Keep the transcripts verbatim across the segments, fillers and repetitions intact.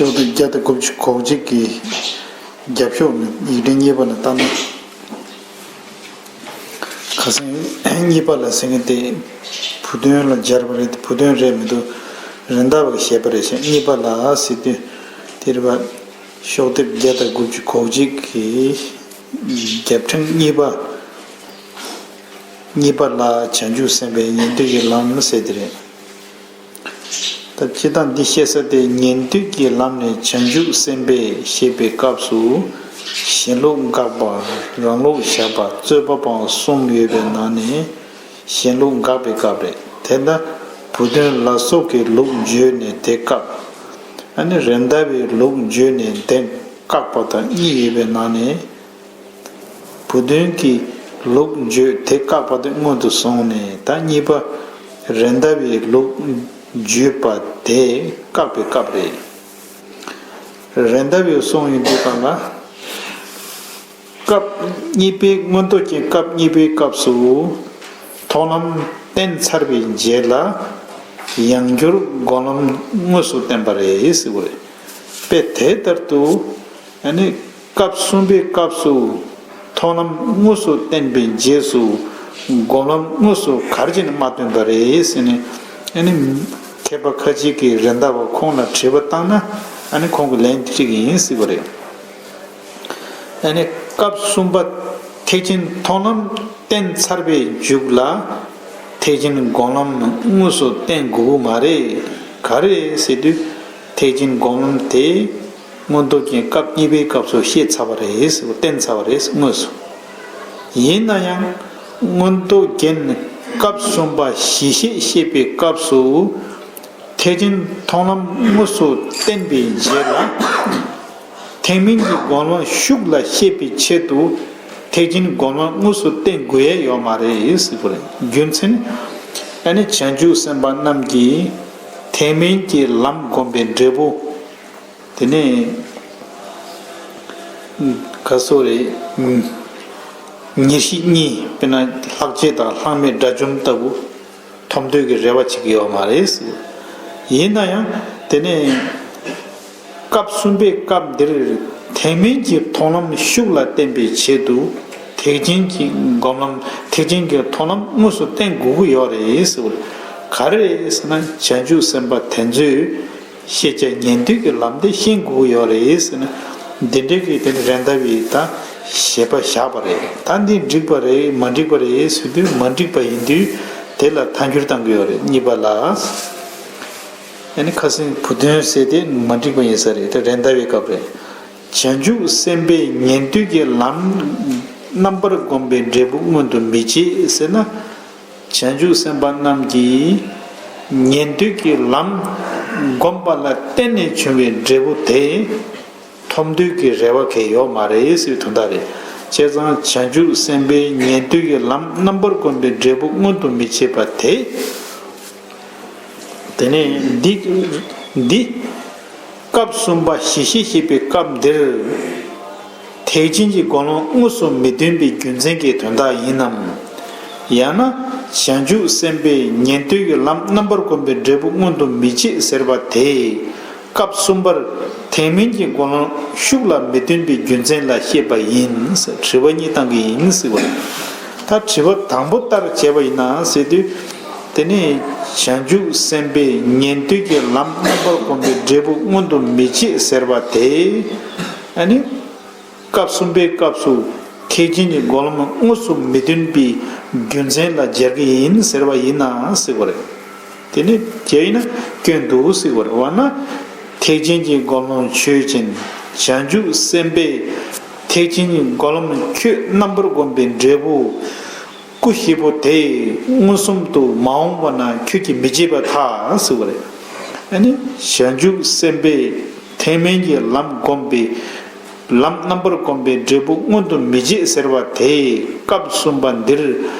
ཤོག་དྲིལ་བརྒྱ་དང་དགུ་བཅུ་གོ་གཅིག་གི་རྒྱབ་ཤོག་ནས་ཡིག་ཕྲེང་གཉིས་པ་ནས་བལྟས་ན། ཁ་སང་གཉིས་པ་ལ་ཟེར་མཁན་དེ་བུ་སྟོན་ལ་སྦྱར་བ་རེད། བུ་སྟོན་རེད་མི་འདུག་རེད་མདའ་བ་གི་བཤད་པ་རེད་ཤག་གཉིས་པ་ལ་ཟེར་དུས་དེ་རེད་པ། ཤོག་དྲིལ་བརྒྱ་དང་དགུ་བཅུ་གོ་གཅིག་གི་རྒྱབ་ཕྲེང་གཉིས་པ། གཉིས་པ་ལ་བྱང་ཆུབ་སེམས་དཔའི་ཉན་ཐོས་ཀྱི་ལམ་ཟེར་དེ་རེད། ད་སྤྱིར་བཏང་འདི་བཤད་ས་དེ་ཉན་ཐོས་ཀྱི་ལམ་ནས་བྱང་ཆུབ་སེམས་དཔའི་བཤད་པའི་སྐབས་སུ་གཞན་ལུགས་དགག་པ། རང་ལུགས་བཞག་པ། རྩོད་པ་སྤང་བ་གསུམ་ཡོད་པའི་ནང་ནས་གཞན་ལུགས་དགག་པའི་སྐབས་རེད། དེ་ལྟར་བུ་སྟོན་ལ་སོགས་ཀྱི་ལུགས་བརྗོད་ནས་དེ་བཀག་ཨ་ནི་རེད་མདའ་བའི་ལུགས་བརྗོད་ནས་དེ་བཀག་པ་དང་གཉིས་ཡོད་པའི་ནང་ནས། བུ་སྟོན་གྱི་ལུགས་བརྗོད་དེ་བཀག་པ་དེ་སྔོན་དུ་སོང་ནས། ད་གཉིས་པ་རེད་མདའ་བའི་ལུགས་བརྗོད་པ་དེ་བཀག་པའི་སྐབས་རེད། རེད་མདའ་བའི་གསུང་ཡིན་དུས་གང་ལ། སྐབས་གཉིས་པའི་མངོན་རྟོགས་ཀྱི་སྐབས་གཉིས་པའི་སྐབས་སུ་མཐོང་ལམ་བསྟན་ཚར་བའི་རྗེས་ལ་ཡང་བསྐྱར་སྒོམ་ལམ་དངོས་སུ་བསྟན་པ་རེད་ཟེར་བ་རེད། དཔེ་དེ་ལྟར་དུ། ཨ་ནི་སྐབས་གསུམ་པའི་སྐབས་སུ་མཐོང་ལམ་དངོས་སུ་བསྟན་པའི་རྗེས་སུ་སྒོམ་ལམ་དངོས་སུ་ག་རེ་བྱས་ནས་མ་སྟོན་པ་རེད་ཟེར་ནས། ཨ་ནི་མཁས་པ་ཁ་ཅིག་གིས་རེད་མདའ་བ་ཁོང་ལ་དྲི་བ་བཏང་ན། ཨ་ནི་ཁོང་གིས་ལན་དེ་གཅིག་ཡིན་ཟེར་བ་རེད། ཨ་ནི་སྐབས་གསུམ་པ་ཐེག་ཆེན་མཐོང་ལམ་བསྟན་ཚར་བའི་མཇུག་ལ་ཐེག་ཆེན་སྒོམ་ལམ་དངོས་སུ་བསྟན་དགོས་ཀྱི་མ་རེད། ག་རེ་ཟེར་དུས་ཐེག་ཆེན་སྒོམ་ལམ་དེ་མངོན་རྟོགས་རྒྱན་སྐབས་གཉིས་པའི་སྐབས་སུ་བཤད་ཚར་བ་རེད། བསྟན་ཚར་བ་རེད་དངོས་སུ། ཡིན་ན་ཡང་མངོན་རྟོགས་རྒྱན་སྐབས་གསུམ་པ་ཞི་བྱེད་བཤད་པའི་སྐབས་སུ། ཐེག་ཆེན་མཐོང་ལམ་དངོས་སུ་བསྟན་པའི་རྗེས་ལ། ཐེག་དམན་གྱི་སྒོམ་ལམ་ཤུགས་ལ་བཤད་པའི་ཆེད་དུ་ཐེག་ཆེན་སྒོམ་ལམ་དངོས་སུ་བསྟན་དགོས་ཡས་ཡོད་མ་རེད་ཟེར་བ་རེད། རྒྱུ་མཚན། ཨ་ནི་བྱང་ཆུབ་སེམས་དཔའ་རྣམས་ཀྱིས་ཐེག་དམན་གྱི་ལམ་བསྒོམས་པའི་འབྲས་བུ། དེ་ནས་ག་སོ་རེད། ཉེར་ཞི་གཉིས། དཔེར་ན་ལྷག་བཅས་དང་ལྷག་མེད་དགྲ་བཅོམ་ལྟ་བུ། ཐོབ་འདོད་ཀྱི་རེ་བ་བྱེད་ཀྱི་ཡོད་མ་རེད། ཡིན་ན་ཡང་དེ་ནས་སྐབས་གསུམ་པའི་སྐབས་འདིར་ཐེག་དམན་གྱི་མཐོང་ལམ་ཤུགས་ལ་བསྟན་པའི་ཆེད་དུ་ཐེག་ཆེན་གྱི་སྒོམ་ལམ། ཐེག་ཆེན་གྱི་མཐོང་ལམ་དངོས་སུ་བསྟན་དགོས་ཀྱི་ཡོད་རེད་ཟེར་བ་རེད། ག་རེ་རེད་ཟེར་ན་བྱང་ཆུབ་སེམས་དཔའ་དེ་ཚོས། ཤེས་བྱ་ཉན་ཐོས་ཀྱི་ལམ་དེ་ཤེས་དགོས་ཀྱི་ཡོད་རེད་ཟེར་ན། འདི་འདྲའི་གི་དེ་ནི་རེད་མདའ་བའི་ད་བཞེད་པ་བཞག་པ་རེད། ད་འདི་འགྲིག་པ་རེད་མ་འགྲིག་པ་རེད་ཟེར་དུས་མ་འགྲིག་པ་ཡིན་དུས་དེ་ལ་ཐལ་འགྱུར་བཏང་གི་ཡོད་རེད། གཉིས་པ་ལ། ཨ་ནི་ཁ་སང་བུ་སྟོན་ཟེར་དེ་མ་འགྲིག་པ་ཡིན་ས་རེད། དེ་རེད་མདའ་བའི་སྐབས་རེད། བྱང་ཆུབ་སེམས་དཔའི་ཉན་ཐོས་ཀྱི་ལམ་རྣམ་པར་བསྒོམས་པའི་འབྲས་བུ་མངོན་དུ་མི་བྱེད་ཟེར་ན། བྱང་ཆུབ་སེམས་དཔའ་རྣམས་ཀྱིས་ཉན་ཐོས་ཀྱི་ལམ་བསྒོམས་པ་ལ་བརྟེན་ནས་བྱུང་བའི་འབྲས་བུ་དེ་ཐོབ་འདོད་ཀྱི་རེ་བ་གང་ཡང་ཡོད་མ་རེད་ཟེར་བའི་དོན་དག་རེད། བྱས་ཙང་བྱང་ཆུབ་སེམས་དཔའི་ཉན་ཐོས་ཀྱི་ལམ་རྣམ་པར་བསྒོམས་པའི་འབྲས་བུ་མངོན་དུ་མི་བྱེད་པ་དེ། དེ་ནས་འདི་འདི་སྐབས་གསུམ་པ་ཞི་བྱེད་བཤད་པའི་སྐབས་འདིར། ཐེག་ཆེན་གྱི་སྒོམ་ལམ་དངོས་སུ་མི་སྟོན་པའི་རྒྱུ་མཚན་གྱི་དོན་དག་ཡིན་ནམ། ཡང་ན་བྱང་ཆུབ་སེམས་དཔའི་ཉན་ཐོས་ཀྱི་ལམ་རྣམ་པར་བསྒོམས་པའི་འབྲས་བུ་མངོན་དུ་མི་བྱེད་ཟེར་བ་དེ། སྐབས་གསུམ་པར་ཐེག་དམན་གྱི་སྒོམ་ལམ་ཤུགས་ལ་མི་སྟོན་པའི་རྒྱུ་མཚན་ལ་བཤད་པ་ཡིན་ཟེར་དྲི་བ་གཉིས་བཏང་གི་ཡིན་ཟེར་བ་རེད། ད་དྲི་བ་དང་པོ་ལྟར་བྱས་པ་ཡིན་ན་ཟེར་དུས། དེ་ནས་བྱང་ཆུབ་སེམས་དཔའི་ཉན་ཐོས་ཀྱི་ལམ་རྣམ་པར་བསྒོམས་པའི་འབྲས་བུ་མངོན་དུ་མི་བྱེད་ཟེར་བ་དེ། ཨ་ནི། སྐབས་གསུམ་པའི་སྐབས་སུ་ཐེག་ཆེན་གྱི་སྒོམ་ལམ་དངོས་སུ་མི་སྟོན་པའི་རྒྱུ་མཚན་ལ་སྦྱར་གྱི་ཡིན་ཟེར་བ་ཡིན་ན་ཟེར་བ་རེད། དེ་ནི་བྱས་ཡིན་ན་སྐྱོན་འདུག་ཟེར་བ་རེད། འོ་ན། ཐེག་ཆེན་གྱི་སྒོམ་ལམ་ཆོས་ཅན། བྱང་ཆུབ་སེམས་དཔའི་ཐེག་ཆེན་གྱི་སྒོམ་ལམ་ཁྱོད་རྣམ་པར་བསྒོམས་པའི་འབྲས་བུ། སྐུ་བཞི་པོ་དེ་མངོན་སུམ་དུ་མ་འོངས་པ་ན་ཁྱོད་ཀྱིས་མི་བྱེད་པར་ཐལ་ཟེར་བ་རེད། ཨ་ནི་བྱང་ཆུབ་སེམས་དཔའི་ཐེག་དམན་གྱི་ལམ་བསྒོམས་པའི་ལམ་རྣམ་པར་བསྒོམས་པའི་འབྲས་བུ་མངོན་དུ་མི་བྱེད་ཟེར་བ་དེ་སྐབས་གསུམ་པ་འདིར་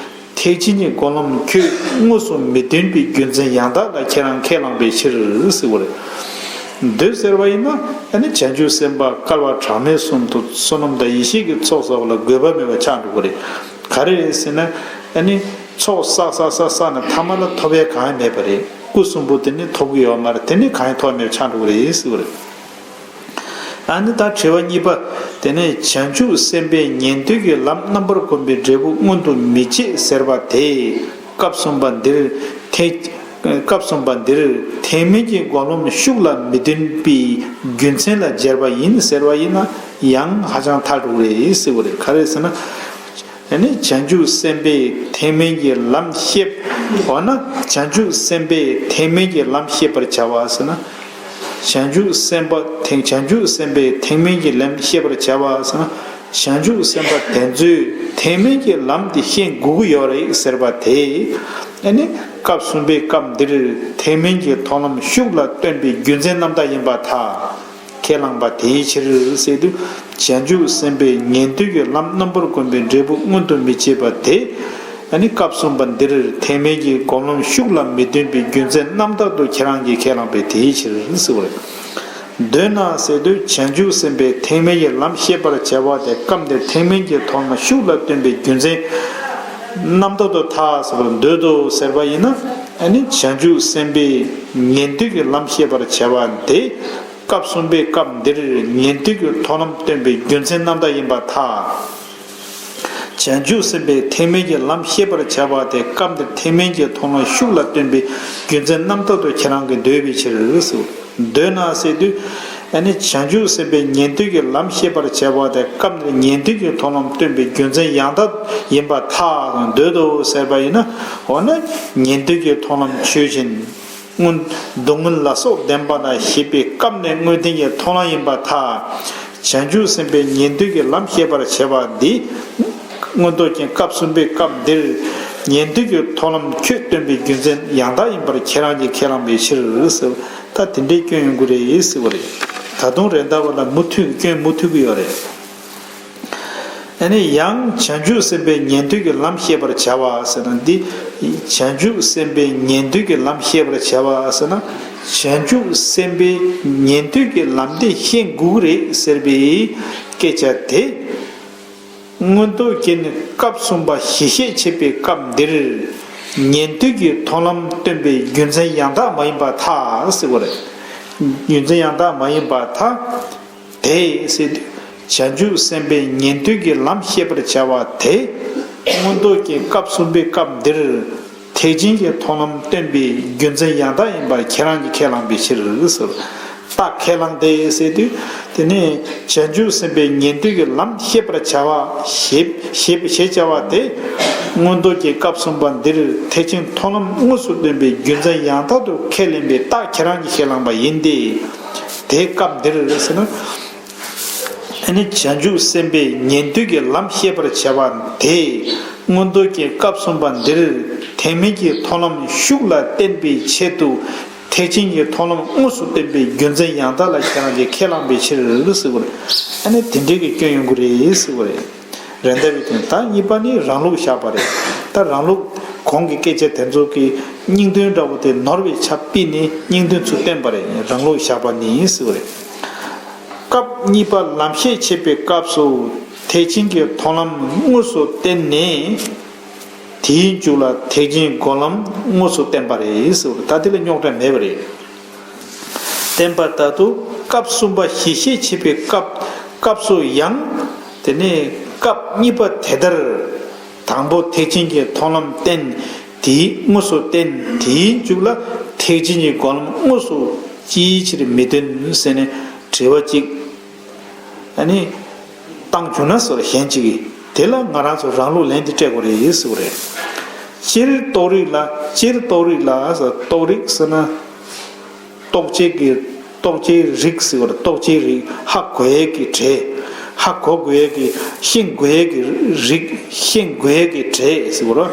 ཐེག་ཆེན་གྱི་སྒོམ་ལམ་ཁྱོད་དངོས་སུ་མི་སྟོན་པའི་རྒྱུ་མཚན་ཡང་དག་ལ་ཁྱེད་རང་ཁས་བླངས་པའི་ཕྱིར་ཟེར་བ་རེད། འདོད་ཟེར་བ་ཡིན་ན་ཨ་ནི་བྱང་ཆུབ་སེམས་དཔའ་བསྐལ་པ་གྲངས་མེད་གསུམ་དུ་བསོད་ནམས་དང་ཡེ་ཤེས་ཀྱི་ཚོགས་བསགས་པ་ལ་དགོས་པ་མེད་པ་ཆགས་འགྲོ་གི་རེད། ག་རེ་རེད་ཟེར་ན། ཨ་ནི་ཚོགས་བསགས་བསགས་བསགས་བསགས་ནས་ཐ་མ་ལ་ཐོབ་ཡས་གང་ཡང་མེད་པ་རེད། སྐུ་གསུམ་པོ་དེ་ནི་ཐོབ་ཀྱི་ཡོད་མ་རེད། དེ་ནི་གང་ཡང་ཐོབ་མེད་པ་ཆགས་འགྲོ་གི་རེད་ཟེར་བ་རེད། ཨ་ནི་ད་དྲི་བ་གཉིས་པ། དེ་ནས་བྱང་ཆུབ་སེམས་དཔའི་ཉན་ཐོས་ཀྱི་ལམ་རྣམ་པར་གོམས་པའི་འབྲས་བུ་མངོན་དུ་མི་བྱེད་ཟེར་བ་དེ། སྐབས་གསུམ་པ་འདིར་ཐེག་སྐབས་གསུམ་པ་འདིར་ཐེག་དམན་གྱི་སྒོམ་ལམ་ཤུགས་ལ་མི་སྟོན་པའི་རྒྱུ་མཚན་ལ་སྦྱར་བ་ཡིན་ཟེར་བ་ཡིན་ན་ཡང་ཧ་ཅང་ཐལ་འགྲོ་གི་རེད་ཟེར་བ་རེད། ག་རེ་ཟེར་ན། ཨ་ནི་བྱང་ཆུབ་སེམས་དཔའི་ཐེག་དམན་གྱི་ལམ་བཤད། འོ་ན་བྱང་ཆུབ་སེམས་དཔའི་ཐེག་དམན་གྱི་ལམ་བཤད་པར་བྱ་བ་ཟེར་ན། བྱང་ཆུབ་སེམས་དཔའ་ཐེག་བྱང་ཆུབ་སེམས་དཔའི་ཐེག་དམན་གྱི་ལམ་བཤད་པར་བྱ་བ་ཟེར་ན། བྱང་ཆུབ་སེམས་དཔའ་དེ་ཚོས་ཐེག་དམན་གྱི་ལམ་དེ་ཤེས་དགོས་ཀྱི་ཡོད་རེད་ཟེར་བ་དེ། ཨ་ནི་སྐབས་གསུམ་པའི་སྐབས་འདིར་ཐེག་དམན་གྱི་མཐོང་ལམ་ཤུགས་ལ་སྟོན་པའི་རྒྱུ་མཚན་རྣམ་དག་ཡིན་པར་ཐལ། ཁས་བླངས་པ་དེའི་ཕྱིར་ཟེར་དུས། བྱང་ཆུབ་སེམས་དཔའི་ཉན་ཐོས་ཀྱི་ལམ་རྣམ་པར་གོམས་པའི་འབྲས་བུ་མངོན་དུ་མི་བྱེད་པ་དེ། ཨ་ནི་སྐབས་གསུམ་པ་འདིར་ཐེག་དམན་གྱི་སྒོམ་ལམ་ཤུགས་ལ་མི་སྟོན་པའི་རྒྱུ་མཚན་རྣམ་དག་ཏུ་ཁྱེད་རང་གིས་ཁས་བླངས་པས་དེའི་ཕྱིར་ཟེར་བ་རེད། འདོད་ན་ཟེར་དུས་བྱང་ཆུབ་སེམས་དཔའི་ཐེག་དམན་གྱི་ལམ་བཤད་པར་བྱ་བ་དེ་སྐབས་འདིར་ཐེག་དམན་གྱི་མཐོང་ལམ་ཤུགས་ལ་སྟོན་པའི་རྒྱུ་མཚན་རྣམ་དག་ཏུ་ཐལ་ཟེར་བར་འདོད་དོ་ཟེར་བ་ཡིན་ན། ཨ་ནི་བྱང་ཆུབ་སེམས་དཔའི་ཉན་ཐོས་ཀྱི་ལམ་བཤད་པར་བྱ་བ་དེ། སྐབས་གསུམ་པའི་སྐབས་འདིར་ཉན་ཐོས་ཀྱི་མཐོང་ལམ་སྟོན་པའི་རྒྱུ་མཚན་རྣམ་དག་ཡིན་པར་ཐལ། བྱང་ཆུབ་སེམས་དཔའི་ཐེག་དམན་གྱི་ལམ་བཤད་པར་བྱ་བ་དེ་སྐབས་འདིར་ཐེག་དམན་གྱི་མཐོང་ལམ་ཤུགས་ལ་སྟོན་པའི་རྒྱུ་མཚན་རྣམ་དག་ཏུ་ཁྱེད་རང་གིས་འདོད་པའི་ཕྱིར་ཟེར། འདོད་ན་ཟེར་དུས། ཨ་ནི་བྱང་ཆུབ་སེམས་དཔའི་ཉན་ཐོས་ཀྱི་ལམ་བཤད་པར་བྱ་བ་དེ་སྐབས་འདིར་ཉན་ཐོས་ཀྱི་མཐོང་ལམ་སྟོན་པའི་རྒྱུ་མཚན་ཡང་དག་ཡིན་པར་ཐལ་དང་འདོད་དོ་ཟེར་བ་ཡིན་ན། འོ་ན་ཉན་ཐོས་ཀྱི་མཐོང་ལམ་ཆོས་ཅན། སྔོན། སྡུག་བསྔལ་ལ་སོགས་བདེན་པ་དང་ཞེས་པའི་སྐབས་ནས་དངོས་བསྟན་གྱི་མཐོང་ལམ་ཡིན་པར་ཐལ། བྱང་ཆུབ་སེམས་དཔའི་ཉན་ཐོས་ཀྱི་ལམ་བཤད་པར་བྱ་བ་འདི། མངོན་རྟོགས་ཀྱི་སྐབས་གསུམ་པའི་སྐབས་འདིར། ཉན་ཐོས་ཀྱི་མཐོང་ལམ་ཁྱོད་སྟོན་པའི་རྒྱུ་མཚན་ཡང་དག་ཡིན་པར་ཁྱེད་རང་གིས་ཁས་བླངས་པའི་ཕྱིར་ཟེར། ད་དེ་འདྲའི་སྐྱོན་ཡོང་གི་རེད་ཟེར་བ་རེད། ད་དུང་རེད་མདའ་བ་ལ་མུ་མཐུད་སྐྱོན་མུ་མཐུད་ཀྱི་ཡོད་རེད། ཨ་ནི་ཡང་བྱང་ཆུབ་སེམས་དཔའི་ཉན་ཐོས་ཀྱི་ལམ་བཤད་པར་བྱ་བ་ཟེར་ན་འདི། བྱང་ཆུབ་སེམས་དཔའི་ཉན་ཐོས་ཀྱི་ལམ་བཤད་པར་བྱ་བ་ཟེར་ན། བྱང་ཆུབ་སེམས་དཔའི་ཉན་ཐོས་ཀྱི་ལམ་དེ་ཤེས་དགོས་རེད་ཟེར་བའི་སྐད་ཆ་དེ། མངོན་རྟོགས་ཀྱི་ནི་སྐབས་གསུམ་པ་ཞི་བྱེད་བྱེད་པའི་སྐབས་འདིར། ཉན་ཐོས་ཀྱི་མཐོང་ལམ་སྟོན་པའི་རྒྱུ་མཚན་ཡང་དག་མ་ཡིན་པར་ཐལ་ཟེར་བ་རེད། རྒྱུ་མཚན་ཡང་དག་མ་ཡིན་པར་ཐལ། དེ་ཟེར་དུས། བྱང་ཆུབ་སེམས་དཔའི་ཉན་ཐོས་ཀྱི་ལམ་བཤད་པར་བྱ་བ་དེ། མངོན་རྟོགས་ཀྱི་སྐབས་གསུམ་པའི་སྐབས་འདིར། ཐེག་ཆེན་གྱི་མཐོང་ལམ་སྟོན་པའི་རྒྱུ་མཚན་ཡང་དག་ཡིན་པར་ཁྱེད་རང་གིས་ཁས་བླངས་པའི་ཕྱིར་ཟེར། རྟགས་ཁས་བླངས་ཏེ་ཟེར་དུས། དེ་ནས་བྱང་ཆུབ་སེམས་དཔའི་ཉན་ཐོས་ཀྱི་ལམ་བཤད་པར་བྱ་བ་ཞེས་ཞེས་ཞེས་བྱ་བ་དེ། མངོན་རྟོགས་ཀྱི་སྐབས་གསུམ་པ་འདིར་ཐེག་ཆེན་མཐོང་ལམ་དངོས་སུ་སྟོན་པའི་རྒྱུ་མཚན་ཡང་དག་ཏུ་ཁས་ལེན་པའི་རྟགས་ཁྱེད་རང་གིས་ཁས་བླངས་པ་ཡིན་ཏེ། དེ་སྐབས་འདིར་ཟེར་ན། ཨ་ནི་བྱང་ཆུབ་སེམས་དཔའི་ཉན་ཐོས་ཀྱི་ལམ་བཤད་པར་བྱ་བ་དེ། མངོན་རྟོགས་ཀྱི་སྐབས་གསུམ་པ་འདིར་ཐེག་དམན་གྱི་མཐོང་ལམ་ཤུགས་ལ་བརྟེན་པའི་ཆེད་དུ། ཐེག་ཆེན་གྱི་མཐོང་ལམ་དངོས་སུ་བསྟན་པའི་རྒྱུ་མཚན་ཡང་དག་ལ་ཁྱེད་རང་གིས་ཁས་བླངས་པའི་ཕྱིར་ཟེར་བ་རེད། ཨ་ནི་དེ་འདྲའི་གི་སྐྱོན་ཡོང་གི་རེད་ཟེར་བ་རེད། རེད་མདའ་བའི་དོན་ད་གཉིས་པ་ནི་རང་ལུགས་བཞག་པ་རེད། ད་རང་ལུགས་གོང་གི་སྐད་ཆ་དེ་ཚོ་གི་སྙིང་དོན་འདྲ་བོ་དེ་ནོར་བའི་ཆ་ཕྱིས་ནས་སྙིང་དོན་ཚུར་བསྟན་པ་རེད། རང་ལུགས་བཞག་པ་ནི་ཟེར་བ་རེད། སྐབས་གཉིས་པ་ལམ་བཤད་བྱེད་པའི་སྐབས་སུ་ཐེག་ཆེན་གྱི་མཐོང་ལམ་དངོས་སུ་བསྟན་ནས། དེའི་མཇུག་ལ་ཐེག་ཆེན་སྒོམ་ལམ་དངོས་སུ་བསྟན་པ་རེད་ཟེར་བ་རེད། ད་དེ་ལ་རྙོག་དྲ་མེད་པ་རེད། བསྟན་པ་ལྟར་དུ་སྐབས་གསུམ་པ་ཞི་བྱེད་བྱེད་པའི་སྐབས་སྐབས་སུ་ཡང་། དེ་ནས་སྐབས་གཉིས་པ་དེ་ལྟར། དང་པོ་ཐེག་ཆེན་གྱི་མཐོང་ལམ་བསྟན། དེའི་དངོས་སུ་བསྟན། དེའི་མཇུག་ལ་ཐེག་ཆེན་གྱི་སྒོམ་ལམ་དངོས་སུ་ཅིའི་ཕྱིར་མི་སྟོན་ཟེར་ནས་དྲི་བ་གཅིག་ཨ་ནི། བཏང་བྱུང་ན་ཟེར་བ་གཞན་གཅིག་གིས་དེ་ལ་ང་རང་ཚོ་རང་ལུགས་ལན་དེ་སྤྲད་དགོས་རེད་ཟེར་བ་རེད། སྤྱིར་རྟོགས་རིགས་ལ་སྤྱིར་རྟོགས་རིགས་ལ་ཟེར་རྟོགས་རིགས་ཟེར་ན། རྟོགས་བྱེད་ཀྱི་རྟོགས་བྱའི་རིགས་ཟེར་བ་རེད། རྟོགས་བྱའི་རིགས་ཧ་གོ་ཡས་ཀྱི་གྲས། ཧ་གོ་དགོས་ཡས་ཀྱི་ཤེས་དགོས་ཡས་ཀྱི་རིགས། ཤེས་དགོས་ཡས་ཀྱི་གྲས་ཟེར་བ་རེད།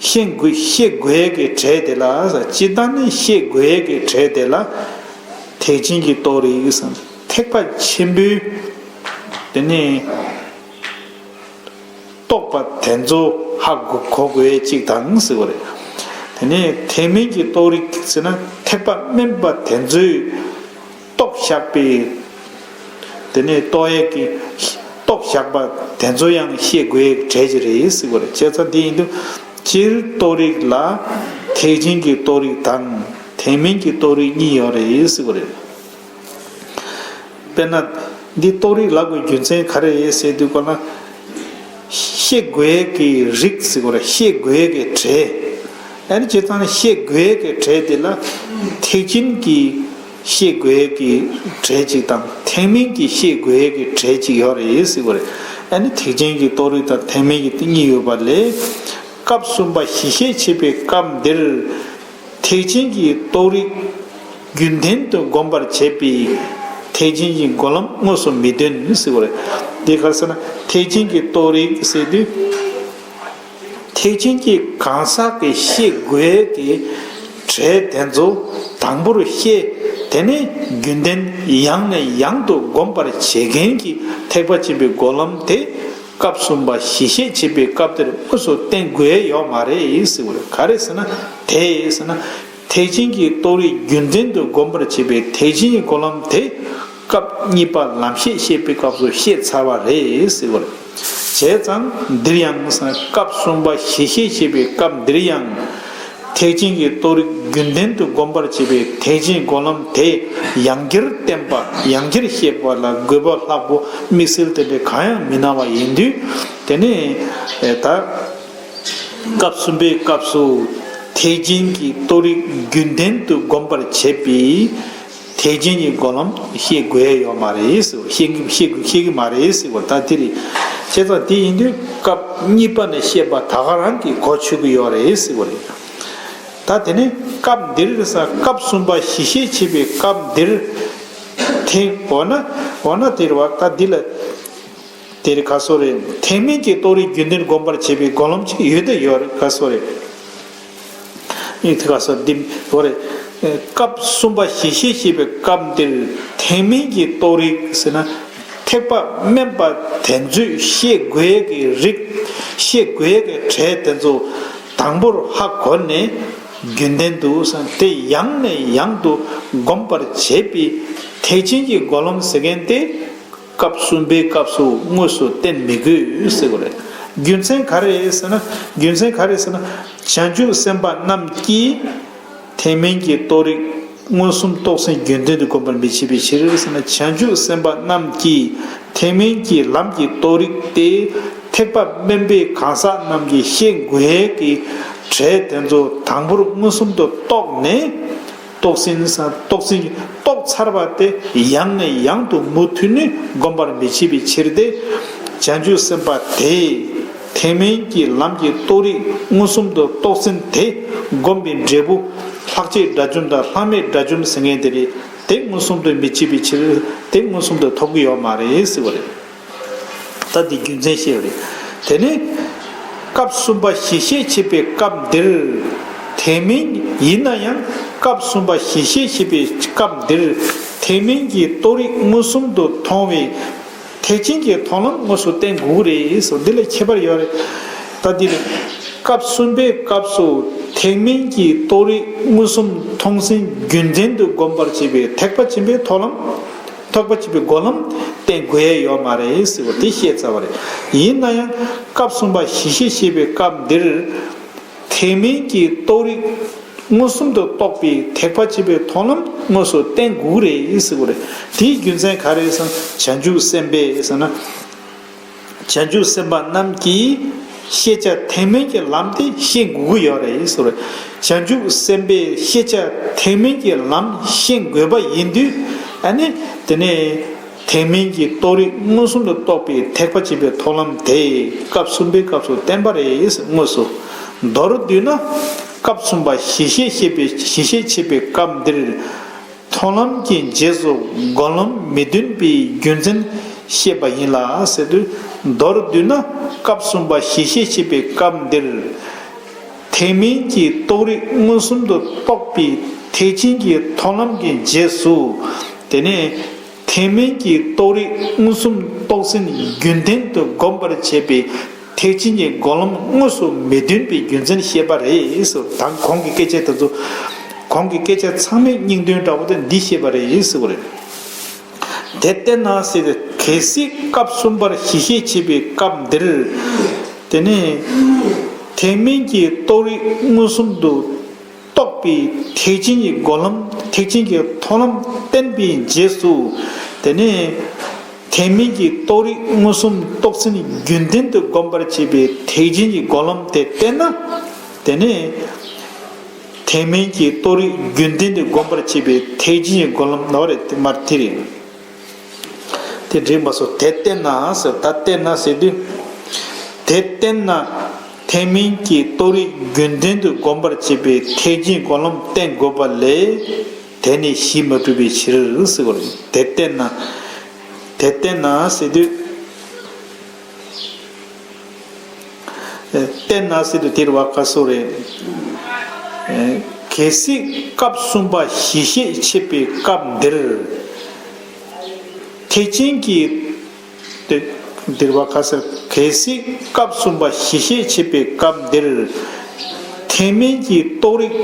ཤེས་དགོས་ཤེས་དགོས་ཡས་ཀྱི་གྲས་དེ་ལ་ཟེར། སྤྱིར་བཏང་ནི་ཤེས་དགོས་ཡས་ཀྱི་གྲས་དེ་ལ་ཐེག་ཆེན་གྱི་རྟོགས་རིགས་ཟེར། ཐེག་པ་ཆེན་པོའི་དེ་ནི་རྟོགས་པ་དེ་ཚོ་ཧ་གོ་གོ་དགོས་གཅིག་དང་ཟེར་བ་རེད། དེ་ནས་ཐེག་དམན་གྱི་རྟོགས་རིགས་ཟེར་ན་ཐེག་པ་དམན་པ་དེ་ཚོས་རྟོགས་བཞག་པའི། དེ་ནས་རྟོགས་ཡས་ཀྱི་རྟོགས་བཞག་པ་དེ་ཚོ་ཡང་ཤེས་དགོས་གྲས་ཅིག་རེད་ཟེར་བ་རེད། བྱས་ཙང་དེ་ཡིན་དུས་སྤྱིར་རྟོགས་རིགས་ལ་ཐེག་ཆེན་གྱི་རྟོགས་རིགས་དང་ཐེག་དམན་གྱི་རྟོགས་རིགས་གཉིས་ཡོད་རེད་ཟེར་བ་རེད། དཔེར་ན། འདི་རྟོགས་རིགས་ལབ་དགོས་རྒྱུ་མཚན་ག་རེ་རེད་ཟེར་དུས་སྐོར་ན། ཤེས་དགོས་ཀྱི་རིགས་ཟེར་དགོས་རེད། ཤེས་དགོས་ཀྱི་གྲས། ཨ་ནི་སྤྱིར་བཏང་ནས་ཤེས་དགོས་ཀྱི་གྲས་དེ་ལ་ཐེག་ཆེན་གྱི་ཤེས་དགོས་ཀྱི་གྲས་གཅིག་དང་ཐེག་དམན་གྱི་ཤེས་དགོས་ཀྱི་གྲས་གཅིག་ཡོད་རེད་ཟེར་དགོས་རེད། ཨ་ནི་ཐེག་ཆེན་གྱི་རྟོགས་རིགས་དང་ཐེག་དམན་གྱི་གཉིས་ཡོད་པ་ལས། སྐབས་གསུམ་པ་གཞི་ཤེས་འཆད་པའི་སྐབས་འདིར། ཐེག་ཆེན་གྱི་རྟོགས་རིགས་རྒྱུན་ལྡན་དུ་སྒོམ་པར་བྱེད་པའི་ཐེག་ཆེན་གྱི་སྒོམ་ལམ་དངོས་སུ་མི་སྟོན་ཟེར་བ་རེད། དེ་ག་རེ་ཟེར་ན་ཐེག་ཆེན་གྱི་རྟོགས་རིགས་ཟེར་དུས། ཐེག་ཆེན་གྱི་གང་ཟག་གི་ཤེས་དགོས་ཀྱི་གྲས་དེ་ཚོ་དང་པོར་ཤེས། དེ་ནས་རྒྱུན་ལྡན་ཡང་ནས་ཡང་དུ་སྒོམ་པར་བྱེད་མཁན་གྱི་ཐེག་པ་ཆེན་པོའི་སྒོམ་ལམ་དེ། སྐབས་གསུམ་པ་གཞི་ཤེས་འཆད་པའི་སྐབས་དེར་དངོས་སུ་བསྟན་དགོས་ཡོད་མ་རེད་ཟེར་བ་རེད། ག་རེ་ཟེར་ན། དེ་ཟེར་ན། ཐེག་ཆེན་གྱི་རྟོགས་རིགས་རྒྱུན་ལྡན་དུ་སྒོམ་པར་བྱེད་པའི་ཐེག་ཆེན་གྱི་སྒོམ་ལམ་དེ། སྐབས་གཉིས་པ་ལམ་ཤེས་བཤད་པའི་སྐབས་སུ་བཤད་ཚར་བ་རེད་ཟེར་བ་རེད། བྱས་ཙང་འདིར་ཡང་ཟེར་ན་སྐབས་གསུམ་པ་གཞི་ཤེས་བཤད་པའི་སྐབས་འདིར་ཡང་། ཐེག་ཆེན་གྱི་རྟོགས་རིགས་རྒྱུན་ལྡན་དུ་སྒོམ་པར་བྱེད་པའི་ཐེག་ཆེན་སྒོམ་ལམ་དེ་ཡང་བསྐྱར་བསྟན་པ་ཡང་བསྐྱར་བཤད་པ་ལ་དགོས་པ་ལྷག་པོ་དམིགས་བསལ་དེ་འདྲ་གང་ཡང་མི་སྣང་བ་ཡིན་དུས། དེ་ནས་ད་སྐབས་གསུམ་པའི་སྐབས་སུ་ཐེག་ཆེན་གྱི་རྟོགས་རིགས་རྒྱུན་ལྡན་དུ་སྒོམ་པར་བྱེད་པའི་ཐེག་ཆེན་གྱི་སྒོམ་ལམ་བཤད་དགོས་ཡོད་མ་རེད་ཟེར་བ། བཤད་ཀྱི་བཤད་ཀྱི་བཤད་ཀྱི་མ་རེད་ཟེར་བ། ད་དེ་རེད། བྱས་ཙང་དེ་ཡིན་དུས་སྐབས་གཉིས་པ་ནས་བཤད་པ་ད་ག་རང་གི་གོ་ཆོད་ཀྱི་ཡོད་རེད་ཟེར་བ་རེད། ད་དེ་ནས་སྐབས་འདིར་ཟེར། སྐབས་གསུམ་པ་གཞི་ཤེས་འཆད་པའི་སྐབས་འདིར། ཐེག་འོ་ན་འོ་ན་དེ་རེད་བ། ད་འདི་ལ་དེ་རེད། ག་སོ་རེད། ཐེག་དམན་གྱི་རྟོགས་རིགས་རྒྱུན་ལྡན་སྒོམ་པར་བྱེད་པའི་སྒོམ་ལམ་ཅིག་ཡོད་དེ་ཡོད་རེད། ག་སོ་རེད། ཨེ་དེ་ག་སོ་འདི་འོ་རེད། སྐབས་གསུམ་པ་གཞི་ཤེས་འཆད་པའི་སྐབས་འདིར་ཐེག་དམན་གྱི་རྟོགས་རིགས་ཟེར་ན། ཐེག་པ་དམན་པ་དེ་ཚོས་ཤེས་དགོས་ཀྱི་རིགས། ཤེས་དགོས་ཀྱི་གྲས་དེ་ཚོ་དང་པོར་ཧ་གོ་ནས་རྒྱུན་ལྡན་དུ་ཟེར་ན་དེ་ཡང་ནས་ཡང་དུ་སྒོམ་པར་བྱེད་པའི་ཐེག་ཆེན་གྱི་སྒོམ་ལམ་ཟེར་མཁན་དེ། སྐབས་གསུམ་པའི་སྐབས་སུ་དངོས་སུ་བསྟན་མི་དགོས་ཟེར་བ་རེད། རྒྱུ་མཚན་ག་རེ་རེད་ཟེར་ན། རྒྱུ་མཚན་ག་རེ་རེད་ཟེར་ན། བྱང་ཆུབ་སེམས་དཔའ་རྣམས་ཀྱིས་ཐེག་དམན་གྱི་རྟོགས་རིགས་མངོན་སུམ་རྟོགས་ཟིན་རྒྱུན་ལྡན་དུ་སྒོམ་པར་མི་བྱེད་པའི་ཕྱིར་ཟེར་ན། བྱང་ཆུབ་སེམས་དཔའ་རྣམས་ཀྱིས་ཐེག་དམན་གྱི་ལམ་གྱི་རྟོགས་རིགས་དེ་ཐེག་པ་དམན་པའི་གང་ཟག་རྣམས་ཀྱིས་ཤེས་དགོས་ཀྱི་གྲས་དེ་ཚོ་དང་པོར་མངོན་སུམ་དུ་རྟོགས་ནས། རྟོགས་ཟིན་ས་རྟོགས་ཟིན་རྟོགས་ཚར་བ་དེ་ཡང་ནས་ཡང་དུ་མུ་མཐུད་ནས་སྒོམ་པར་མི་བྱེད་པའི་ཕྱིར་ཏེ། བྱང་ཆུབ་སེམས་དཔའ་དེས་ཐེག་དམན་གྱི་ལམ་གྱི་རྟོགས་རིགས་མངོན་སུམ་དུ་རྟོགས་ཟིན་དེ་སྒོམ་པའི་འབྲས་བུ་ལྷག་བཅས་དགྲ་བཅོམ་དང་ལྷག་མེད་དགྲ་བཅོམ་ཟེར་མཁན་དེ་རེད། དེ་མངོན་སུམ་དུ་མི་བྱེད་པའི་ཕྱིར་དེ་མངོན་སུམ་དུ་ཐོབ་ཀྱི་ཡོད་མ་རེད་ཟེར་བ་རེད། ད་འདི་རྒྱུ་མཚན་བཤད་པ་རེད། དེ་ནས་སྐབས་གསུམ་པ་གཞི་ཤེས་འཆད་པའི་སྐབས་འདིར། ཐེག་དམན་ཡིན་ན་ཡང་སྐབས་གསུམ་པ་གཞི་ཤེས་འཆད་པའི་སྐབས་འདིར་ཐེག་དམན་གྱི་རྟོགས་རིགས་མངོན་སུམ་དུ་མཐོང་བའི་ཐེག་ཆེན་གྱི་མཐོང་ལམ་དངོས་སུ་བསྟན་དགོས་རེད་ཟེར། འདི་ལ་ཁྱད་པར་ཡོད་རེད། ད་འདི་ལ་སྐབས་གསུམ་པའི་སྐབས་སུ་ཐེག་དམན་གྱི་རྟོགས་རིགས་མངོན་སུམ་མཐོང་ཟིན་རྒྱུན་ལྡན་དུ་སྒོམ་པར་བྱེད་པའི་ཐེག་པ་ཆེན་པོའི་མཐོང་ལམ། ཐེག་པ་ཆེན་པོའི་སྒོམ་ལམ་བསྟན་དགོས་ཡ་ཡོད་མ་རེད་ཟེར་བ་དེ་བཤད་ཚར་བ་རེད། ཡིན་ན་ཡང་སྐབས་གསུམ་པ་གཞི་ཤེས་འཆད་པའི་སྐབས་འདིར། ཐེག་དམན་གྱི་རྟོགས་རིགས་མངོན་སུམ་དུ་རྟོགས་པའི་ཐེག་པ་ཆེན་པོའི་མཐོང་ལམ་དངོས་སུ་བསྟན་དགོས་རེད་ཟེར་བ་རེད། དེའི་རྒྱུ་མཚན་ག་རེ་ཟེར་ན། བྱང་ཆུབ་སེམས་དཔའི་ཟེར་ན། བྱང་ཆུབ་སེམས་དཔའ་རྣམས་ཀྱིས་ཤེས་བྱ་ཐེག་དམན་གྱི་ལམ་དེ་ཤེས་དགོས་ཀྱི་ཡོད་རེད་ཟེར། བྱང་ཆུབ་སེམས་དཔའི་ཤེས་བྱ་ཐེག་དམན་གྱི་ལམ་ཤེས་དགོས་པ་ཡིན་དུས། ཨ་ནི་དེ་ནས་ཐེག་དམན་གྱི་རྟོགས་རིགས་མངོན་སུམ་དུ་རྟོགས་པའི་ཐེག་པ་ཆེན་པོའི་མཐོང་ལམ་དེ་སྐབས་གསུམ་པའི་སྐབས་སུ་བསྟན་པ་རེད། དངོས་སུ། མདོར་བསྡུས་ན། སྐབས་གསུམ་པ་གཞི་ཤེས་འཆད་པའི་གཞི་ཤེས་འཆད་པའི་སྐབས་འདིར། མཐོང་ལམ་གྱི་རྗེས་སུ་སྒོམ་ལམ་མི་སྟོན་པའི་རྒྱུ་མཚན་བཤད་པ་ཡིན་ལ་ཟེར་དུས། མདོར་བསྡུས་ན་སྐབས་གསུམ་པ་གཞི་ཤེས་འཆད་པའི་སྐབས་འདིར། ཐེག་དམན་གྱི་རྟོགས་རིགས་མངོན་སུམ་དུ་རྟོགས་པའི་ཐེག་ཆེན་གྱི་མཐོང་ལམ་གྱི་རྗེས་སུ། དེ་ནས་ཐེག་དམན་གྱི་རྟོགས་རིགས་མངོན་སུམ་རྟོགས་ཟིན་རྒྱུན་ལྡན་དུ་སྒོམ་པར་བྱེད་པའི་ཐེག་ཆེན་གྱི་སྒོམ་ལམ་དངོས་སུ་མི་སྟོན་པའི་རྒྱུ་མཚན་བཤད་པ་རེད་ཟེར། དང་གོང་གི་སྐད་ཆ་དེ་ཚོ། གོང་གི་སྐད་ཆ་ཚང་མའི་སྙིང་དོན་འདྲ་བོ་དེ་འདི་བཤད་པ་རེད་ཟེར་བ་རེད། དེ་ལྟར་ན་ཟེར་ཏེ། གལ་སྲིད་སྐབས་གསུམ་པར་གཞི་ཤེས་འཆད་པའི་སྐབས་འདིར། དེ་ནས་ཐེག་དམན་གྱི་རྟོགས་རིགས་མངོན་སུམ་དུ་རྟོགས་པའི་ཐེག་ཆེན་གྱི་སྒོམ་ལམ། ཐེག་ཆེན་གྱི་མཐོང་ལམ་བསྟན་པའི་རྗེས་སུ། དེ་ནས་ ཐེག་དམན་གྱི་རྟོགས་རིགས་མངོན་སུམ་རྟོགས་ཚུལ་རྒྱུན་ལྡན་དུ་བསྒོམ་པར་བྱེད་པའི་ཐེག་ཆེན་གྱི་སྒོམ་ལམ་དེ་བསྟན་ན། དེ་ནས་ཐེག་དམན་གྱི་རྟོགས་རིགས་རྒྱུན་ལྡན་དུ་བསྒོམ་པར་བྱེད་པའི་ཐེག་ཆེན་གྱི་སྒོམ་ལམ་ནོ་རེད། དེ་མར་དེ་རེད། དེ་འགྲིག་མ་སོང་། དེ་བསྟན་ན་ཟེར། ད་བསྟན་ན་ཟེར་དུས། དེ་བསྟན་ན། ཐེག་དམན་གྱི་རྟོགས་རིགས་རྒྱུན་ལྡན་དུ་བསྒོམ་པར་བྱེད་པའི་ཐེག་ཆེན་སྒོམ་ལམ་བསྟན་དགོས་པ་ལས། དེ་ནི་གཞི་མ་གྲུབ་པའི་ཕྱིར་ཟེར་བ་རེད། དེ་བསྟན་ན། དེ་བསྟན་ན་ཟེར་དུས། བསྟན་ན་ཟེར་དུས་དེར་བ་ཁ་སོ་རེད། གལ་སྲིད་སྐབས་གསུམ་པ་གཞི་ཤེས་འཆད་པའི་སྐབས་འདིར། ཐེག་ཆེན་གྱི། དེ་འདིར་བ་ཁ་སར། གལ་སྲིད་སྐབས་གསུམ་པ་གཞི་ཤེས་འཆད་པའི་སྐབས་འདིར། ཐེག་དམན་གྱི་རྟོགས་རིགས་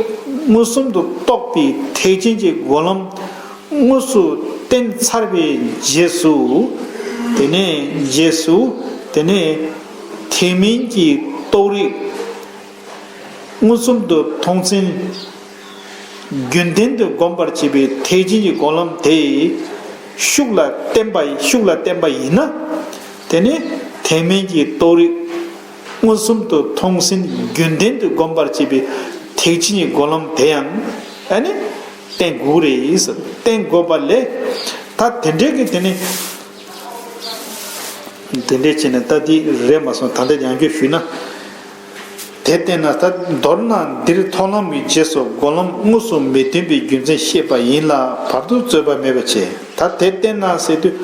མངོན་སུམ་དུ་རྟོགས་པའི་ཐེག་ཆེན་གྱི་སྒོམ་ལམ་དངོས་སུ་བསྟན་ཚར་བའི་རྗེས་སུ། དེ་ནས་རྗེས་སུ། དེ་ནས་ཐེག་དམན་གྱི་རྟོགས་རིགས་མངོན་སུམ་དུ་མཐོང་ཚུལ་རྒྱུན་ལྡན་དུ་བསྒོམ་པར་བྱེད་པའི་ཐེག་ཆེན་གྱི་སྒོམ་ལམ་དེ་ཤུགས་ལ་བསྟན་པ། ཤུགས་ལ་བསྟན་པ་ཡིན་ན། དེ་ནི་ཐེག་དམན་གྱི་རྟོགས་རིགས་མངོན་སུམ་དུ་མཐོང་ཚུལ་རྒྱུན་ལྡན་དུ་བསྒོམ་པར་བྱེད་པའི་ཐེག་ཆེན་གྱི་སྒོམ་ལམ་དེ་ཡང་ཨ་ནི་བསྟན་དགོས་རེད། བསྟན་དགོས་པ་ལས། ད་དེ་འདྲའི་གི་དེ་ནི། དེ་འདྲས་བྱས་ནས་ད་འདི་རེད་མ་སོང་། ད་ལྟ་ཡང་བསྐྱར་ཞུས་ན། དེ་བསྟན་ན་ད། མདོར་ན་འདིར་མཐོང་ལམ་གྱི་རྗེས་སུ་སྒོམ་ལམ་དངོས་སུ་མི་སྟོན་པའི་རྒྱུ་མཚན་བཤད་པ་ཡིན་ལ། བར་དུ་རྩོད་པ་མེད་པ་བྱས། ད་དེ་བསྟན་ན་ཟེར་དུས།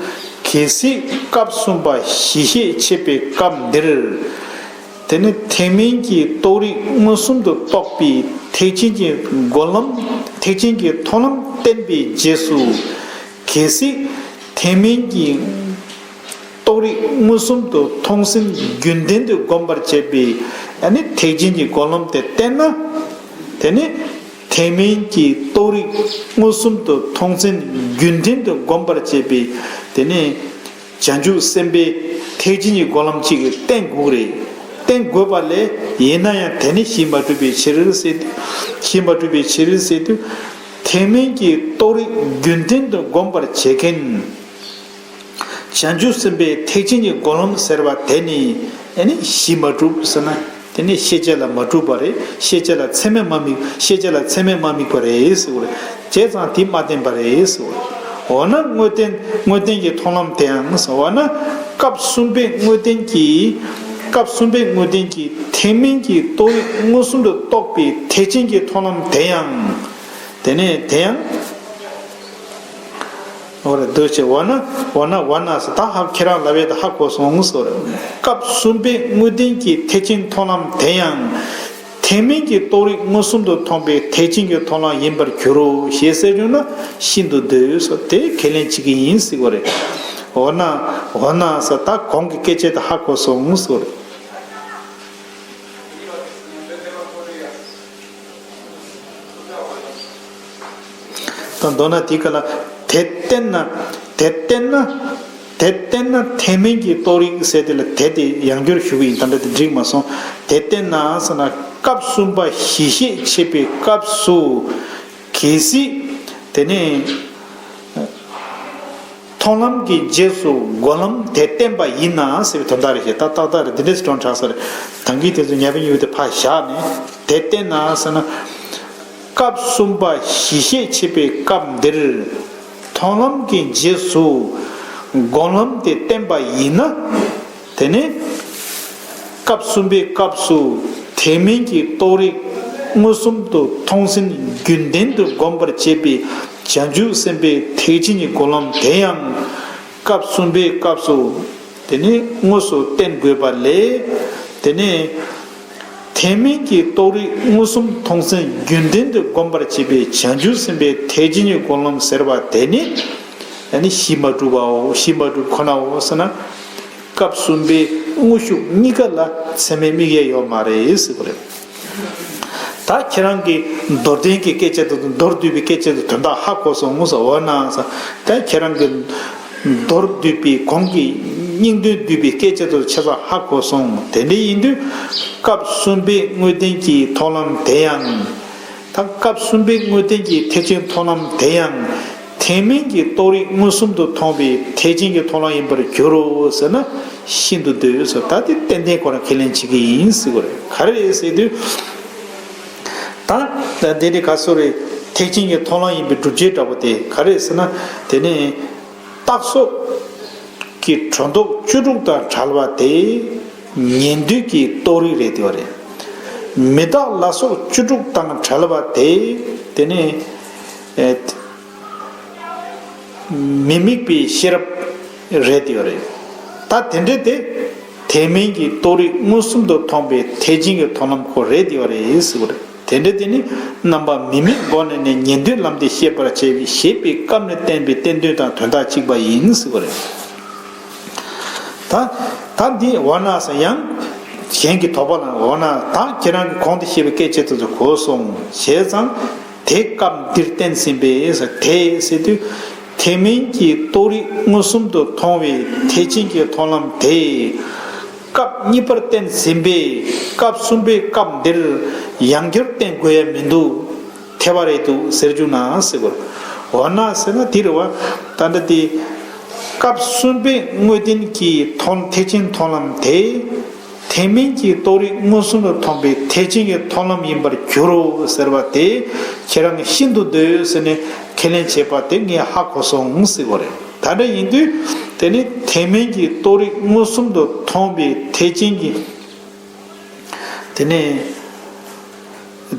གལ་སྲིད་སྐབས་གསུམ་པ་གཞི་ཤེས་འཆད་པའི་སྐབས་འདིར། དེ་ནི་ཐེག་དམན་གྱི་རྟོགས་རིགས་མངོན་སུམ་དུ་རྟོགས་པའི་ཐེག་ཆེན་གྱི་སྒོམ་ལམ། ཐེག་ཆེན་གྱི་མཐོང་ལམ་བསྟན་པའི་རྗེས་སུ། གལ་སྲིད་ཐེག་དམན་གྱི་རྟོགས་རིགས་མངོན་སུམ་དུ་མཐོང་ཚུལ་རྒྱུན་ལྡན་དུ་བསྒོམ་པར་བྱེད་པའི་ཨ་ནི་ཐེག་ཆེན་གྱི་སྒོམ་ལམ་དེ་བསྟན་ན། དེ་ནི་ཐེག་དམན་གྱི་རྟོགས་རིགས་མངོན་སུམ་དུ་མཐོང་ཚུལ་རྒྱུན་ལྡན་དུ་བསྒོམ་པར་བྱེད་པའི་དེ་ནི་བྱང་ཆུབ་སེམས་དཔའི་ཐེག་ཆེན་གྱི་སྒོམ་ལམ་གཅིག་བསྟན་དགོས་རེད། བསྟན་དགོས་པ་ལས། ཡིན་ན་ཡང་དེ་ནི་གཞི་མ་གྲུབ་པའི་ཕྱིར་ཟེར་དུས། གཞི་མ་གྲུབ་པའི་ཕྱིར་ཟེར་དུས། ཐེག་དམན་གྱི་རྟོགས་རིགས་རྒྱུན་ལྡན་དུ་བསྒོམ་པར་བྱེད་མཁན། བྱང་ཆུབ་སེམས་དཔའི་ཐེག་ཆེན་གྱི་སྒོམ་ལམ་ཟེར་བ་དེ་ནི་ཨ་ནི་གཞི་མ་གྲུབ་ཟེར་ན། དེ་ནི་ཤེས་བྱ་ལ་མ་གྲུབ་པ་རེད། ཤེས་བྱ་ལ་ཚད་མས་མ་དམིགས། ཤེས་བྱ་ལ་ཚད་མས་མ་དམིགས་པ་རེད་ཟེར་བ་རེད། བྱས་ཙང་དེ་མ་བསྟན་པ་རེད་ཟེར་བ་རེད། འོ་ན་དངོས་བསྟན། དངོས་བསྟན་གྱི་མཐོང་ལམ་དེའང་ཟེར་བ་ན། སྐབས་གསུམ་པའི་དངོས་བསྟན་གྱི། སྐབས་གསུམ་པའི་དངོས་བསྟན་གྱི་ཐེག་དམན་གྱི་རྟོགས་རིགས་མངོན་སུམ་དུ་རྟོགས་པའི་ཐེག་ཆེན་གྱི་མཐོང་ལམ་དེ་ཡང་། དེ་ནས་དེ་ཡང་། འོ་རེད། འདུག་བྱས། འོ་ན། འོ་ན། འོ་ན་ཟེར། ད་ཧ། ཁྱེད་རང་ལབ་ཡས་ད་ཧ་གོ་སོང་ཟེར་བ་རེད། སྐབས་གསུམ་པའི་དངོས་བསྟན་གྱི་ཐེག་ཆེན་མཐོང་ལམ་དེ་ཡང་། ཐེག་དམན་གྱི་རྟོགས་རིགས་མངོན་སུམ་དུ་མཐོང་པའི་ཐེག་ཆེན་གྱི་མཐོང་ལམ་ཡིན་པར་འགྱུར་རོ་ཞེས་ཟེར་བྱུང་ན་ཤིན་ཏུ་འདོད་ཟེར། དེ་ཁས་ལེན་བྱེད་ཀྱི་ཡིན་ཟེར་བ་རེད། འོ་ན། འོ་ན་ཟེར། ད་གོང་གི་སྐད་ཆ་དེ་ཧ་གོ་སོང་ཟེར་བ་རེད། ད་མདོར་ན་དེའི་སྐབས་ལ། དེ་བསྟན་ན། དེ་བསྟན་ན། དེ་བསྟན་ན་ཐེག་དམན་གྱི་རྟོགས་རིགས་ཟེར་དེ་ལ་དེ་དེ་ཡང་བསྐྱར་ཞུ་གི་ཡིན། ད་ལྟ་དེ་འགྲིག་མ་སོང་། དེ་བསྟན་ན་ཟེར་ན། སྐབས་གསུམ་པ་གཞི་ཤེས་འཆད་པའི་སྐབས་སུ། གལ་སྲིད་དེ་ནས་མཐོང་ལམ་གྱི་རྗེས་སུ་སྒོམ་ལམ་དེ་བསྟན་པ་ཡིན་ན་ཟེར་བའི་དོན་དག་རེད་ཤག། ད་ཏག་ཏག་རེད། འདི་འདྲས་སུ་དྲངས་དྲགས་ས་རེད། ད་གིན་དེ་ཚོ་ཉབ་བེ་ཉུབ་བེ་དེ་ཕར་བཞག་ནས། དེ་བསྟན་ན་ཟེར་ན། སྐབས་གསུམ་པ་གཞི་ཤེས་འཆད་པའི་སྐབས་འདིར། མཐོང་ལམ་གྱི་རྗེས་སུ་སྒོམ་ལམ་དེ་བསྟན་པ་ཡིན་ན། དེ་ནས་སྐབས་གསུམ་པའི་སྐབས་སུ་ཐེག་དམན་གྱི་རྟོགས་རིགས་མངོན་སུམ་དུ་མཐོང་ཚུལ་རྒྱུན་ལྡན་དུ་བསྒོམ་པར་བྱེད་པའི་བྱང་ཆུབ་སེམས་དཔའི་ཐེག་ཆེན་གྱི་སྒོམ་ལམ་དེ་ཡང་སྐབས་གསུམ་པའི་སྐབས་སུ་དེ་ནས་དངོས་སུ་བསྟན་དགོས་པ་ལས། དེ་ནས་ཐེག་དམན་གྱི་རྟོགས་རིགས་མངོན་སུམ་མཐོང་ཚུལ་རྒྱུན་ལྡན་དུ་བསྒོམ་པར་བྱེད་པའི་བྱང་ཆུབ་སེམས་དཔའི་ཐེག་ཆེན་གྱི་སྒོམ་ལམ་ཟེར་བ་དེ་ནི། ཨ་ནི་གཞི་མ་གྲུབ་པའོ། གཞི་མ་གྲུབ་ཁོ་ནའོ་ཟེར་ན། སྐབས་གསུམ་པའི་དངོས་ཤུགས་གཉིས་ཀ་ལ་ཚད་མས་དམིགས་ཡས་ཡོད་མ་རེད་ཟེར་བ་རེད། ད་ཁྱེད་རང་གིས་མདོར་བསྟན་གྱི་སྐད་ཆ་དེ་ཚོ། མདོར་བསྡུས་པའི་སྐད་ཆ་དེ་དོན་དག་ཧ་གོ་སོང་ངོ་ཟེར་བ་ན་ཟེར། ད་ཁྱེད་རང་གིས་མདོར་བསྡུས་པའི་གོང་གི་སྙིང་དོན་བསྡུས་པའི་སྐད་ཆ་དེ་ཚོ་ཆ་ཚང་ཧ་གོ་སོང་། དེ་འདྲ་ཡིན་དུས་སྐབས་གསུམ་པའི་དངོས་བསྟན་གྱི་མཐོང་ལམ་དེ་ཡང་། ད་སྐབས་གསུམ་པའི་དངོས་བསྟན་གྱི་ཐེག་ཆེན་མཐོང་ལམ་དེ་ཡང་། ཐེག་དམན་གྱི་རྟོགས་རིགས་མངོན་སུམ་དུ་མཐོང་བའི་ཐེག་ཆེན་གྱི་མཐོང་ལམ་ཡིན་པར་འགྱུར་རོ་ཟེར་ན། ཤིན་ཏུ་འདོད་ཟེར། ད་དེ་ཏན་ཏན་ཁོ་རང་ཁས་ལེན་བྱེད་ཀྱི་ཡིན་ཟེར་གྱི་རེད། ག་རེ་རེད་ཟེར་དུས། ད་དེ་ནི་ག་སོ་རེད། ཐེག་ཆེན་གྱི་མཐོང་ལམ་ཡིན་པའི་སྒྲུབ་བྱེད་འདྲ་པོ་དེ་ག་རེ་ཟེར་ན། དེ་ནི་རྟགས་སོགས་ཀྱི་སྒྲོ་འདོགས་བཅུ་དྲུག་དང་བྲལ་བ་དེ་ཉན་ཐོས་ཀྱི་རྟོགས་རིགས་རེད་དེ་བ་རེད། མི་རྟག་ལ་སོགས་བཅུ་དྲུག་དང་བྲལ་བ་དེ་དེ་ནི་ཨེ། མི་དམིགས་པའི་ཤེས་རབ་རེད་དེ་བ་རེད། ད་དེ་འདྲ་དེ་ཐེག་དམན་གྱི་རྟོགས་རིགས་མངོན་སུམ་དུ་མཐོང་བའི་ཐེག་ཆེན་གྱི་མཐོང་ལམ་ཁོ་རེད་དེ་བ་རེད་ཟེར་བ་རེད། དེ་འདྲ་དེ་ནི་རྣམ་པ་མི་དམིགས་སྒོ་ནས་ནི་ཉན་ཐོས་ལམ་དེ་ཤེས་པར་བྱེད་པའི་ཞེས་པའི་སྐབས་ནས་བསྟན་པའི་བསྟན་དོན་དང་དོན་དག་གཅིག་པ་ཡིན་ཟེར་བ་རེད། ད་ད་འདི་འོ་ན་ཟེར་ཡང་གཞན་གྱི་དོགས་པ་ལ་འོ་ན་ད་ཁྱེད་རང་གིས་གོང་དུ་བཤད་པའི་སྐད་ཅིག་ཏུ་གོ་སོང་བྱས་ཙང་། དེ་སྐབས་འདིར་བསྟན་ཟིན་པས་ཟེར། དེ་ཟེར་དུས་ཐེག་དམན་གྱི་རྟོགས་རིགས་མངོན་སུམ་དུ་མཐོང་བའི་ཐེག་ཆེན་གྱི་མཐོང་ལམ་དེ་སྐབས་གཉིས་པར་བསྟན་ཟིན་པས། སྐབས་གསུམ་པའི་སྐབས་འདིར་ཡང་བསྐྱར་བསྟན་དགོས་ཡ་མི་འདུག་ཐེ་བ་རེད་འདུག་ཟེར་རྒྱུ་ན་ཟེར་བར། འོ་ན་ཟེར་ན་དེ་རེད་བ། ད་ལྟ་དེ་སྐབས་གསུམ་པའི་དངོས་བསྟན་གྱི་མཐོང་ཐེག་ཆེན་མཐོང་ལམ་དེ། ཐེག་དམན་གྱི་རྟོགས་རིགས་མངོན་སུམ་དུ་མཐོང་བའི་ཐེག་ཆེན་གྱི་མཐོང་ལམ་ཡིན་པར་འགྱུར་རོ་ཟེར་བ་དེ་ཁྱེད་རང་གིས་ཤིན་ཏུ་འདོད་ཟེར་ནས་ཁས་ལེན་བྱས་པ་དེ་ངས་ཧ་གོ་སོང་ཟེར་བ་རེད། ད་འདྲ་ཡིན་དུས་དེ་ནི་ཐེག་དམན་གྱི་རྟོགས་རིགས་མངོན་སུམ་དུ་མཐོང་བའི་ཐེག་ཆེན་གྱི་དེ་ནས་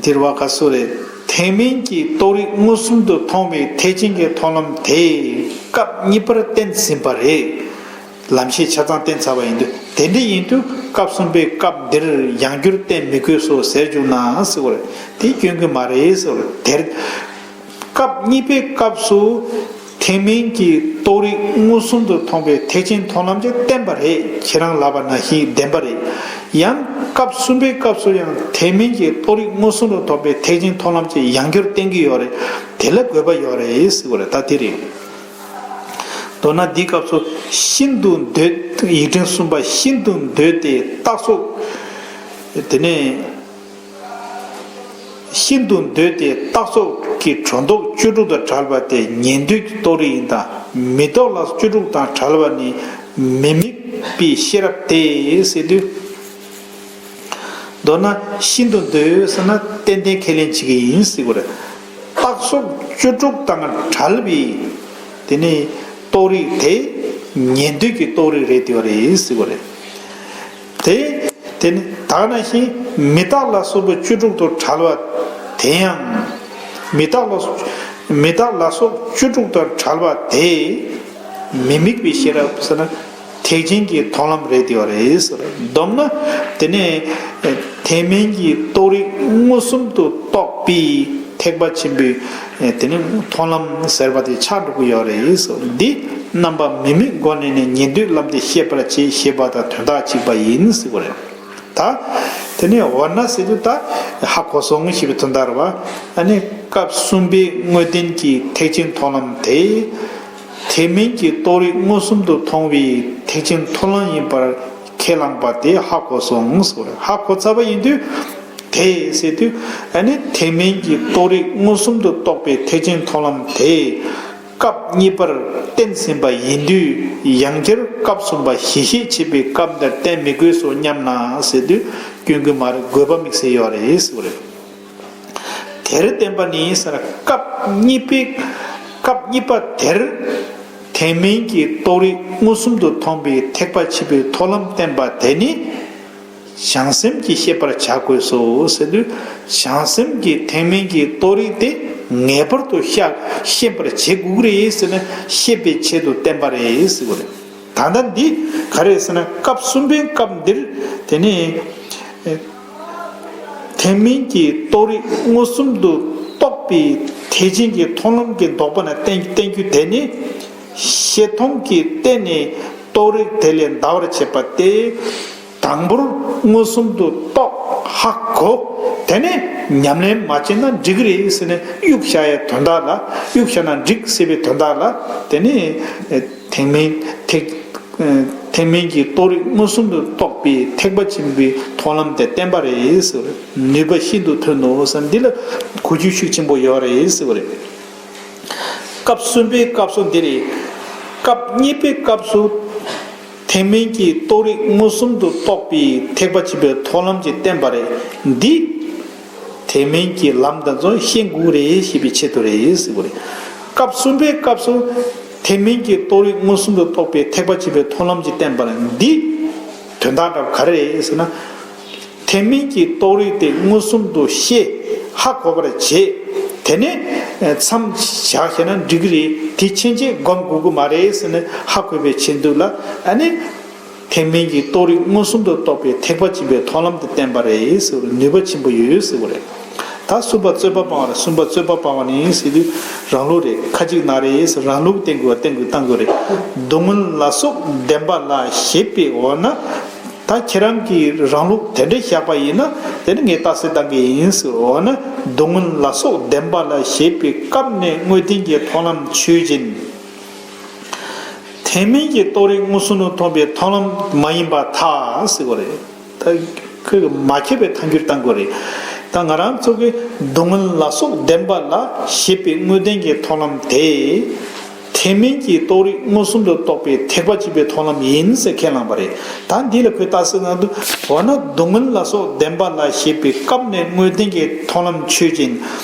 འདིར་བ་ག་སུ་རེད། ཐེག་དམན་གྱི་རྟོགས་རིགས་མངོན་སུམ་དུ་མཐོང་བའི་ཐེག་ཆེན་གྱི་མཐོང་ལམ་དེ་སྐབས་གཉིས་པར་བསྟན་ཟིན་པ་རེད། ལམ་ཤེས་ཆ་ཚང་བསྟན་ཚར་བ་ཡིན་དུས། དེ་འདྲ་ཡིན་དུས་སྐབས་གསུམ་པའི་སྐབས་འདིར་ཡང་བསྐྱར་བསྟན་མི་དགོས་སོ་ཟེར་རྒྱུ་ན་ཟེར་བ་རེད། དེ་སྐྱོན་གྱི་མ་རེད་ཟེར་བ་རེད། དེར་སྐབས་གཉིས་པའི་སྐབས་སུ་ཐེག་དམན་གྱི་རྟོགས་རིགས་མངོན་སུམ་དུ་མཐོང་བའི་ཐེག་ཆེན་མཐོང་ལམ་གྱིས་བསྟན་པ་རེད། ཁྱེད་རང་ལབ་པ་ནང་བཞིན་བདེན་པ་རེད། ཡང་སྐབས་གསུམ་པའི་སྐབས་སུ་ཡང་ཐེག་དམན་གྱི་རྟོགས་རིགས་མངོན་སུམ་དུ་མཐོང་བའི་ཐེག་ཆེན་མཐོང་ལམ་གྱིས་ཡང་བསྐྱར་བསྟན་གྱི་ཡོད་རེད། དེ་ལ་དགོས་པ་ཡོད་རེད་ཟེར་བ་རེད། ད་དེ་རེད། མདོར་ན་འདིའི་སྐབས་སུ་ཤིན་ཏུ་འདོད། ཡིག་ཕྲེང་གསུམ་པ། ཤིན་ཏུ་འདོད་དེ་རྟགས་སོགས། དེ་ནས་ཤིན་ཏུ་འདོད་དེ་རྟགས་སོགས་ཀྱི་སྒྲོ་འདོགས་བཅུ་དྲུག་དང་བྲལ་བ་དེ་ཉན་ཐོས་ཀྱི་རྟོགས་རིགས་ཡིན་དང་། མི་རྟག་ལ་སོགས་བཅུ་དྲུག་དང་བྲལ་བ་ནི་མི་དམིགས་པའི་ཤེས་རབ་སྟེ་ཟེར་དུས། མདོར་ན་ཤིན་ཏུ་འདོད་ཟེར་ན་ཏན་ཏན་ཁས་ལེན་བྱེད་ཀྱི་ཡིན་ཟེར་བ་རེད། རྟགས་སོགས་བཅུ་དྲུག་དང་བྲལ་བའི་དེ་ནི་རྟོགས་རིགས་དེ་ཉན་ཐོས་ཀྱི་རྟོགས་རིགས་རེད་དེ་བ་རེད་ཟེར་བ་རེད། དེ་དེ་ནི་ད་ག་ནང་བཞིན་མི་རྟག་ལ་སོགས་པ་བཅུ་དྲུག་ཏུ་བྲལ་བ་དེ་ཡང་། མི་རྟག་ལ་སོགས་མི་རྟག་ལ་སོགས་བཅུ་དྲུག་དང་བྲལ་བ་དེ། མི་དམིགས་པའི་ཤེས་རབ་ཟེར་ན་ཐེག་ཆེན་གྱི་མཐོང་ལམ་རེད་དེ་བ་རེད་ཟེར། མདོར་ན་དེ་ནས་ཐེག་དམན་གྱི་རྟོགས་རིགས་མངོན་སུམ་དུ་རྟོགས་པའི་ཐེག་པ་ཆེན་པོའི་དེ་ནས་མཐོང་ལམ་ཟེར་བ་དེ་ཆགས་འགྲོ་གི་ཡོད་རེད་ཟེར། འདི་རྣམ་པ་མི་དམིགས་སྒོ་ནས་ནི་ཉན་ཐོས་ལམ་དེ་ཤེས་པར་བྱེད་ཞེས་པ་དང་དོན་དག་གཅིག་པ་ཡིན་ཟེར་བ་རེད། ད་དེ་ནས་འོ་ན་ཟེར་དུས་ད་ཧ་གོ་སོང་ཞེས་པའི་དོན་དག་རེད་བ། ཨ་ནི་སྐབས་གསུམ་པའི་དངོས་བསྟན་གྱི་ཐེག་ཆེན་མཐོང་ལམ་དེ། ཐེག་དམན་གྱི་རྟོགས་རིགས་མངོན་སུམ་དུ་མཐོང་བའི་ཐེག་ཆེན་མཐོང་ལམ་ཡིན་པར་ཁས་བླངས་པ་དེ་ཧ་གོ་སོང་ཟེར་བ་རེད། ཧ་གོ་ཚར་བ་ཡིན་དུས། དེ་ཟེར་དུས་ཨ་ནི་ཐེག་དམན་གྱི་རྟོགས་རིགས་མངོན་སུམ་དུ་རྟོགས་པའི་ཐེག་ཆེན་མཐོང་ལམ་དེ། སྐབས་གཉིས་པར་བསྟན་ཟིན་པ་ཡིན་དུས། ཡང་བསྐྱར་སྐབས་གསུམ་པ་གཞི་ཤེས་བྱེད་པའི་སྐབས་འདིར་བསྟན་མི་དགོས་སོ་སྙམ་ན་ཟེར་དུས། སྐྱོན་གྱི་མ་རེད། དགོས་པ་དམིགས་བསལ་ཡོད་རེད་ཟེར་བ་རེད། དེར་བརྟེན་པ་ནི་ཟེར་ན་སྐབས་གཉིས་པའི་སྐབས་གཉིས་པ་དེར་ཐེག་དམན་གྱི་རྟོགས་རིགས་མངོན་སུམ་དུ་མཐོང་བའི་ཐེག་པ་ཆེན་པོའི་མཐོང་ལམ་བསྟན་པ་དེ་ནི། བྱང་སེམས་ཀྱིས་ཤེས་པར་བྱ་དགོས་སོ་ཟེར་དུས། བྱང་སེམས་ཀྱིས་ཐེག་དམན་གྱི་རྟོགས་རིགས་དེ་ངེས་པར་དུ་ཤ་ཤེས་པར་བྱེད་དགོས་ཀྱི་རེད་ཟེར་ནས་ཤེས་པའི་ཆེད་དུ་བསྟན་པ་རེད་ཟེར་བ་རེད། ད་ལྟ་འདི་ག་རེ་ཟེར་ན་སྐབས་གསུམ་པའི་སྐབས་འདིར་དེ་ནི་ཐེག་དམན་གྱི་རྟོགས་རིགས་མངོན་སུམ་དུ་རྟོགས་པའི་ཐེག་ཆེན་གྱི་མཐོང་ལམ་གྱི་ལྡོག་པ་ན་བསྟན་བསྟན་རྒྱུ་དེ་ནི། ཤེས་མཐོང་གི་སྟེང་ནས་རྟོགས་རིགས་དེ་ལས་འདའ་བར་བྱེད་པ་སྟེ། དང་པོར་མངོན་སུམ་དུ་རྟོགས་ཧ་གོ། དེ་ནས་ཉམས་ལེན་མ་བྱས་ན་འགྲིག་གི་རེད་ཟེར་ནས་གཡུག་བཞག་ཡའི་དོན་དག་ལ། གཡུག་བཞག་ན་འགྲིག་ཟེར་བའི་དོན་དག་ལ། དེ་ནས་ཐེག་དམན་ཐེག་ཐེག་དམན་གྱི་རྟོགས་རིགས་མངོན་སུམ་དུ་རྟོགས་པའི་ཐེག་པ་ཆེན་པོའི་མཐོང་ལམ་དེ་བསྟན་པ་རེད་ཟེར་བ་རེད། ནུས་པ་ཤིན་ཏུ་ཐོན་ནོ་ཟེར། འདི་ལ་གོ་རྒྱུ་ཤུགས་ཆེན་པོ་ཡོད་རེད་ཟེར་བ་རེད། སྐབས་གསུམ་པའི་སྐབས་སུ་འདི་རེད། སྐབས་གཉིས་པའི་སྐབས་སུ་ཐེག་དམན་གྱི་རྟོགས་རིགས་མངོན་སུམ་དུ་རྟོགས་པའི་ཐེག་པ་ཆེན་པོའི་མཐོང་ལམ་གྱིས་བསྟན་པ་རེད། འདི་ཐེག་དམན་གྱི་ལམ་དེ་ཚོ་ཤེས་དགོས་རེད་ཞེས་པའི་ཆེད་དུ་རེད་ཟེར་བ་རེད། སྐབས་གསུམ་པའི་སྐབས་སུ་ཐེག་དམན་གྱི་རྟོགས་རིགས་མངོན་སུམ་དུ་རྟོགས་པའི་ཐེག་པ་ཆེན་པོའི་མཐོང་ལམ་གྱིས་བསྟན་པ་རེད། འདི་དོན་དག་འདྲ་བ་ག་རེ་རེད་ཟེར་ན། ཐེག་དམན་གྱི་རྟོགས་རིགས་དེ་མངོན་སུམ་དུ་ཤེས། ཧ་གོ་བར་བྱེད། དེ་ནས་མཚམས་བཞག་བྱས་ན་འགྲིག་གི་རེད། དེ་ཕྱིན་ཆད་སྒོམ་དགོས་ཀྱི་མ་རེད་ཟེར་ནས་ཧ་གོ་བའི་ཆེད་དུ་ལ། ཨ་ནི་ཐེག་དམན་གྱི་རྟོགས་རིགས་མངོན་སུམ་དུ་རྟོགས་པའི་ཐེག་པ་ཆེན་པོའི་མཐོང་ལམ་དེ་བསྟན་པ་རེད་ཟེར་བར་ནུས་པ་ཆེན་པོ་ཡོད་ཟེར་བ་རེད། ད་གསུམ་པ་རྩོད་པ་སྤང་བ་རེད། གསུམ་པ་རྩོད་པ་སྤང་བ་ནི་ཟེར་དུས་རང་ལུགས་རེད། ཁ་ཅིག་ན་རེད་ཟེར། རང་ལུགས་བསྟན་དགོས་པ་བསྟན་དགོས་བཏང་དགོས་རེད། སྡུག་བསྔལ་ལ་སོགས་བདེན་པ་ལ་ཞེད་པའི་འོ་ན། ད་ཁྱེད་རང་གིས་རང་ལུགས་དེ་འདྲ་བཞག་པ་ཡིན་ན། དེ་ནི་ངས་རྟགས་གསལ་བཏང་གི་ཡིན་ཟེར། འོ་ན་སྡུག་བསྔལ་ལ་སོགས་བདེན་པ་ལ་ཞེད་པའི་སྐབས་ནས་དངོས་བསྟན་གྱི་མཐོང་ལམ་ཆོས་ཅན། ཐེག་དམན་གྱི་རྟོགས་རིགས་མངོན་སུམ་དུ་མཐོང་བའི་མཐོང་ལམ་མ་ཡིན་པར་ཐལ་ཟེར་བ་རེད། ད་ཁོས་མ་ཁྱབ་པའི་ཐལ་འགྱུར་བཏང་དགོས་རེད། ད་ང་རང་ཚོ་གིས་སྡུག་བསྔལ་ལ་སོགས་བདེན་པ་ལ་ཞེད་པའི་དངོས་བསྟན་གྱི་མཐོང་ལམ་དེ། ཐེག་དམན་གྱི་རྟོགས་རིགས་མངོན་སུམ་དུ་རྟོགས་པའི་ཐེག་པ་ཆེན་པོའི་མཐོང་ལམ་ཡིན་ཟེར་ཁས་བླངས་པ་རེད། ད་འདི་ལ་ཁོས་རྟགས་གསལ་གནང་དུས། འོ་ན་སྡུག་བསྔལ་ལ་སོགས་བདེན་པ་ལ་ཞེད་པའི་སྐབས་ནས་དངོས་བསྟན་གྱི་མཐོང་ལམ་ཆོས་ཅན།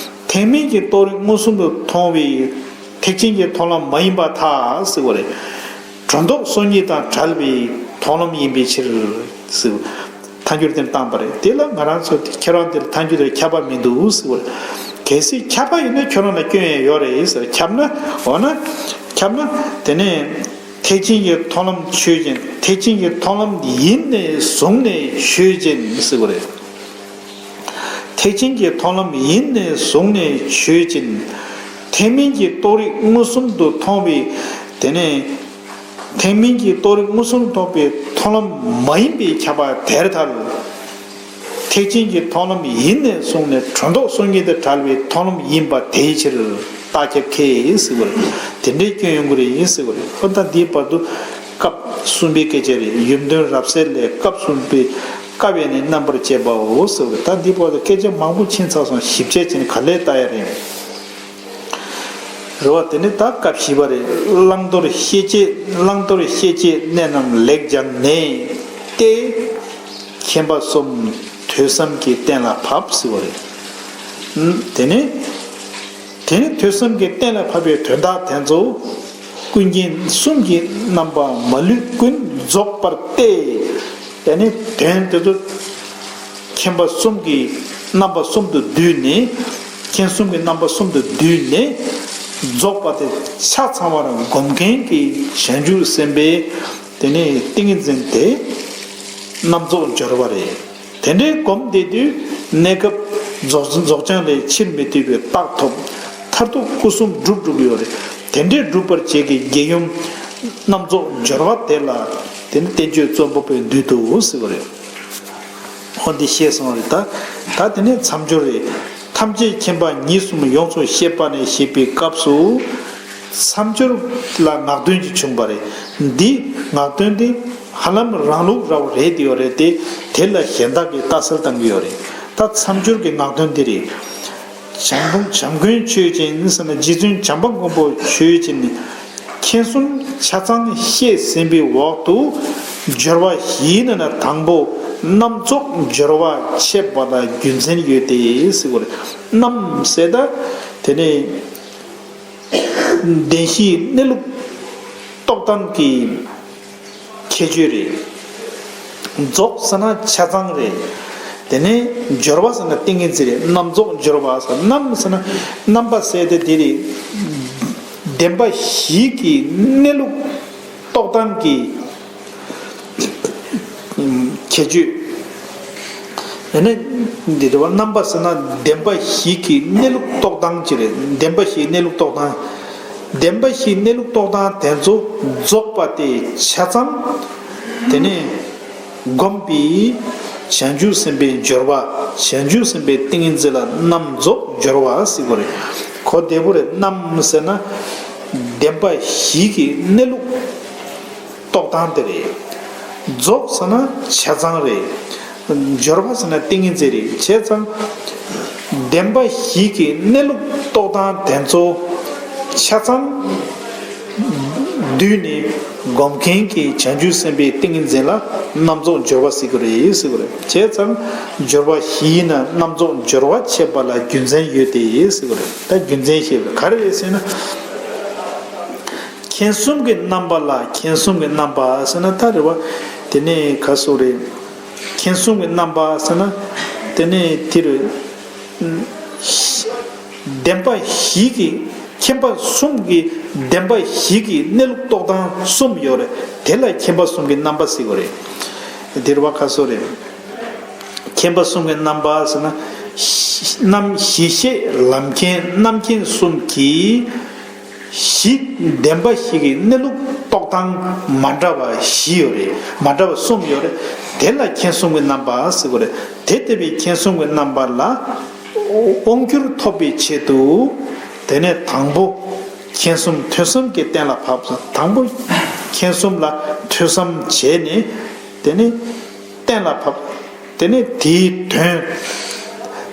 ཐེག་དམན་གྱི་རྟོགས་རིགས་མངོན་སུམ་དུ་མཐོང་བའི་ཐེག་ཆེན་གྱི་མཐོང་ལམ་མ་ཡིན་པར་ཐལ་ཟེར་བ་རེད། སྒྲོ་འདོགས་སོ་གཉིས་དང་བྲལ་བའི་མཐོང་ལམ་ཡིན་པའི་ཕྱིར་ཟེར། ཐལ་འགྱུར་དེར་བཏང་པ་རེད། དེ་ལ་ང་རང་ཚོ་དེ་ཁྱེད་རང་དེ་ལ་ཐལ་འགྱུར་དེར་ཁྱབ་པ་མི་འདུག་ཟེར་བ་རེད། གལ་སྲིད་ཁྱབ་པ་ཡིན་ན་ཁྱོད་རང་ལ་སྐྱོན་ཡང་ཡོད་རེད་ཟེར། ཁྱབ་ན། འོ་ན་ཁྱབ་ན་དེ་ནས་ཐེག་ཆེན་གྱི་མཐོང་ལམ་ཆོས་ཅན། ཐེག་ཆེན་གྱི་མཐོང་ལམ་ཡིན་ནས་བཟུང་ནས་ཆོས་ཅན་ཟེར་བ་རེད། ཐེག་ཆེན་གྱི་མཐོང་ལམ་ཡིན་ནས་བཟུང་ནས་ཆོས་ཅན། ཐེག་དམན་གྱི་རྟོགས་རིགས་མངོན་སུམ་དུ་མཐོང་བའི། དེ་ནས་ཐེག་དམན་གྱི་རྟོགས་རིགས་མངོན་སུམ་དུ་མཐོང་བའི་མཐོང་ལམ་མ་ཡིན་པའི་ཁྱབ་པ་དེར་ཐལ། ཐེག་ཆེན་གྱི་མཐོང་ལམ་ཡིན་ནས་བཟུང་ནས་སྒྲོ་འདོགས་སོ་གཉིས་དང་བྲལ་བའི་མཐོང་ལམ་ཡིན་པ་དེའི་ཕྱིར། རྟགས་ཁྱབ་ཁས་ཟེར་བ་རེད། དེ་འདྲའི་སྐྱོན་ཡོང་གི་རེད་ཟེར་བ་རེད། ཨོ་ད་འདིའི་བར་དུ་སྐབས་གསུམ་པའི་སྐད་ཆ་རེད། ཡུམ་དོན་རབ་གསལ་ལས། སྐབས་གསུམ་པའི་སྐབས་ཡང་ནི་རྣམ་པར་བཅད་པའོ་ཟེར་བ་རེད། ད་འདིའི་བར་དུ་སྐད་ཆ་མང་པོ་ཕྱིན་ཚར་སོང་། ཞིབ་དཔྱད་བྱས་ནས་ག་ལེར་ལྟ་ཡ་རེད། རེད་བ། དེ་ནི་ད་སྐབས་བཞི་པ་རེད། བླང་དོར་ཤེས་བྱེད། བླང་དོར་ཤེས་བྱེད་གནད་རྣམས་ལེགས་སྦྱངས་ནས། ཏེ། མཁྱེན་པ་གསུམ་ཐོས་བསམ་གྱིས་གཏན་ལ་ཕབ་ཟེར་བ་རེད། དེ་ནི། དེ་ནི་ཐོས་བསམ་གྱིས་གཏན་ལ་ཕབ་པའི་དོན་དག་དེ་ཚོ། ཀུན་མཁྱེན་གསུམ་གྱི་རྣམ་པ་མ་ལུས་ཀུན་རྫོགས་པར་ཏེ། དེ་ནི་དོན་དེ་ཚོ་མཁྱེན་པ་གསུམ་གྱི་རྣམ་པ་གསུམ་དུ་བསྡུས་ནས། མཁྱེན་གསུམ་གྱི་རྣམ་པ་གསུམ་དུ་བསྡུས་ནས་རྫོགས་པ་དེ་ཆ་ཚང་བར་སྒོམ་མཁན་གྱི་བྱང་ཆུབ་སེམས་དཔའི་དེ་ནི་ཏིང་ངེ་འཛིན་དེ་རྣམ་རྫོགས་སྦྱོར་བ་རེད། དེ་འདྲའི་སྒོམ་བསྡད་དུས་གནས་སྐབས་རྫོགས་རྫོགས་བྱང་ལས་ཕྱིར་མི་ལྡོག་པའི་རྟགས་ཐོབ། མཐར་ཐུག་སྐུ་གསུམ་སྒྲུབ་སྒྲུབ་ཡོད་རེད། དེ་འདྲའི་སྒྲུབ་པར་བྱེད་ཀྱི་དགེ་ཡུམ་རྣམ་རྫོགས་སྦྱོར་བ་དེ་ལ་དེ་ནི་བསྟན་བཅོས་རྩོམ་པ་པོས་མདུན་དུ་ཟེར་བ་རེད། འོ་འདི་ཤེས་སོང་རེད། ད་ད་དེ་ནས་མཚམས་སྦྱོར་རེད། ཐམས་ཅད་མཁྱེན་པ་ཉིད་གསུམ་ཡོངས་སུ་ཤེས་པ་ནས་ཞེས་པའི་སྐབས་སུ། མཚམས་སྦྱོར་ལ་ངག་འདོན་གྱི་བྱུང་བ་རེད། འདི་ངག་འདོན་འདི་ཧ་ལམ་རང་ལུགས་ར་བ་རེད་དེ་ཡོད་རེད་དེ། དེ་ལ་གཞན་དག་གིས་རྟགས་གསལ་བཏང་གི་ཡོད་རེད། ད་མཚམས་སྦྱོར་གྱི་ངག་འདོན་འདི་རེད། བྱམས་པོ་བྱམས་མགོན་ཆོས་ཅན་ཟེར་ན། རྗེ་བཙུན་བྱམས་པ་མགོན་པོ་ཆོས་ཅན། མཁྱེན་གསུམ་ཆ་ཚང་ཤེས་ཟིན་པའི་འོག་ཏུ་སྦྱོར་བ་བཞིའི་ནང་ན་དང་པོ་རྣམ་རྫོགས་སྦྱོར་བ་འཆད་པ་ལ་རྒྱུ་མཚན་ཡོད་དེ་ཟེར་བ་རེད། རྣམ་ཟེར་ད་དེ་ནི། བདེན་བཞིའི་གནས་ལུགས་རྟོགས་སྟངས་ཀྱི་ཁྱད་ཆོས་རེད། རྫོགས་ཟེར་ན་ཆ་ཚང་རེད། དེ་ནས་སྦྱོར་བ་ཟེར་ན་ཏིང་ངེ་འཛིན་རེད། རྣམ་རྫོགས་སྦྱོར་བ་ཟེར། རྣམ་ཟེར་ན་རྣམ་པ་ཟེར་དེ་དེ་རེད། བདེན་པ་བཞི་གི་གནས་ལུགས་རྟོགས་སྟངས་ཀྱི་ཁྱད་ཆོས། ཡང་ན་འདི་རེད་བ། རྣམ་པ་ཟེར་ན་བདེན་པ་བཞི་གི་གནས་ལུགས་རྟོགས་སྟངས་ཅིག་རེད། བདེན་པ་བཞིའི་གནས་ལུགས་རྟོགས་སྟངས། བདེན་པ་བཞིའི་གནས་ལུགས་རྟོགས་སྟངས་དེ་ཚོ་རྫོགས་པ་དེ་ཆ་ཚང་དེ་ནས་བསྒོམས་པའི་བྱང་ཆུབ་སེམས་དཔའི་སྦྱོར་བ། བྱང་ཆུབ་སེམས་དཔའི་ཏིང་ངེ་འཛིན་ལ་རྣམ་རྫོགས་སྦྱོར་བ་ཟེར་བ་རེད། གོ་བདེ་པོ་རེད། རྣམ་ཟེར་ན་བདེན་པ་བཞི་གི་གནས་ལུགས་རྟོགས་སྟངས་དེ་རེད། རྫོགས་ཟེར་ན་ཆ་ཚང་རེད། སྦྱོར་བ་ཟེར་ན་ཏིང་ངེ་འཛིན་རེད། བྱས་ཙང་བདེན་པ་བཞི་གི་གནས་ལུགས་རྟོགས་སྟངས་དེ་ཚོ་ ཆ་ཚང་བསྡུས་ནས་སྒོམ་མཁན་གྱི་བྱང་ཆུབ་སེམས་དཔའི་ཏིང་ངེ་འཛིན་ལ་རྣམ་རྫོགས་སྦྱོར་བ་ཟེར་གྱི་རེད་ཟེར་གྱི་རེད། བྱས་ཙང་སྦྱོར་བ་བཞིའི་ནང་རྣམ་རྫོགས་སྦྱོར་བ་འཆད་པ་ལ་རྒྱུ་མཚན་ཡོད་དེ་ཟེར་གྱི་རེད། ད་རྒྱུ་མཚན་བཤད་པ་ག་རེ་རེད་ཟེར་ན། མཁྱེན་གསུམ་གྱི་རྣམ་པ་ལ། མཁྱེན་གསུམ་གྱི་རྣམ་པ་ཟེར་ན་ད་རེད་བ། དེ་ནས་ག་སོགས་རེད། མཁྱེན་གསུམ་གྱི་རྣམ་པ་ཟེར་ན། དེ་ནས་དེ་རུ་བདེན་པ་བཞི་གི། མཁྱེན་པ་གསུམ་གྱི་བདེན་པ་བཞི་གི་གནས་ལུགས་རྟོགས་སྟངས་གསུམ་ཡོད་རེད། དེ་ལ་མཁྱེན་པ་གསུམ་གྱི་རྣམ་པ་ཟེར་གྱི་རེད། དེ་རུ་བ་ག་སོགས་རེད། མཁྱེན་པ་གསུམ་གྱི་རྣམ་པ་ཟེར་ན། རྣམ་གཞི་ཤེས་ལམ་མཁྱེན་རྣམ་མཁྱེན་གསུམ་གྱིས། གཞི་བདེན་པ་བཞི་གི་གནས་ལུགས་རྟོགས་སྟངས་མ་འདྲ་བ་བཞི་ཡོད་རེད། མ་འདྲ་བ་གསུམ་ཡོད་རེད། དེ་ལ་མཁྱེན་གསུམ་གྱི་རྣམ་པ་ཟེར་གྱི་རེད། དེ་ལྟ་བུའི་མཁྱེན་གསུམ་གྱི་རྣམ་པ་ལ་དབང་སྒྱུར་ཐོབ་པའི་ཆེད་དུ། དེ་ནས་དང་པོ་མཁྱེན་གསུམ་ཐོས་བསམ་གྱིས་གཏན་ལ་ཕབ། དང་པོ་མཁྱེན་གསུམ་ལ་ཐོས་བསམ་བྱས་ནས། དེ་ནས་གཏན་ལ་ཕབ། དེ་ནས་དེའི་དོན།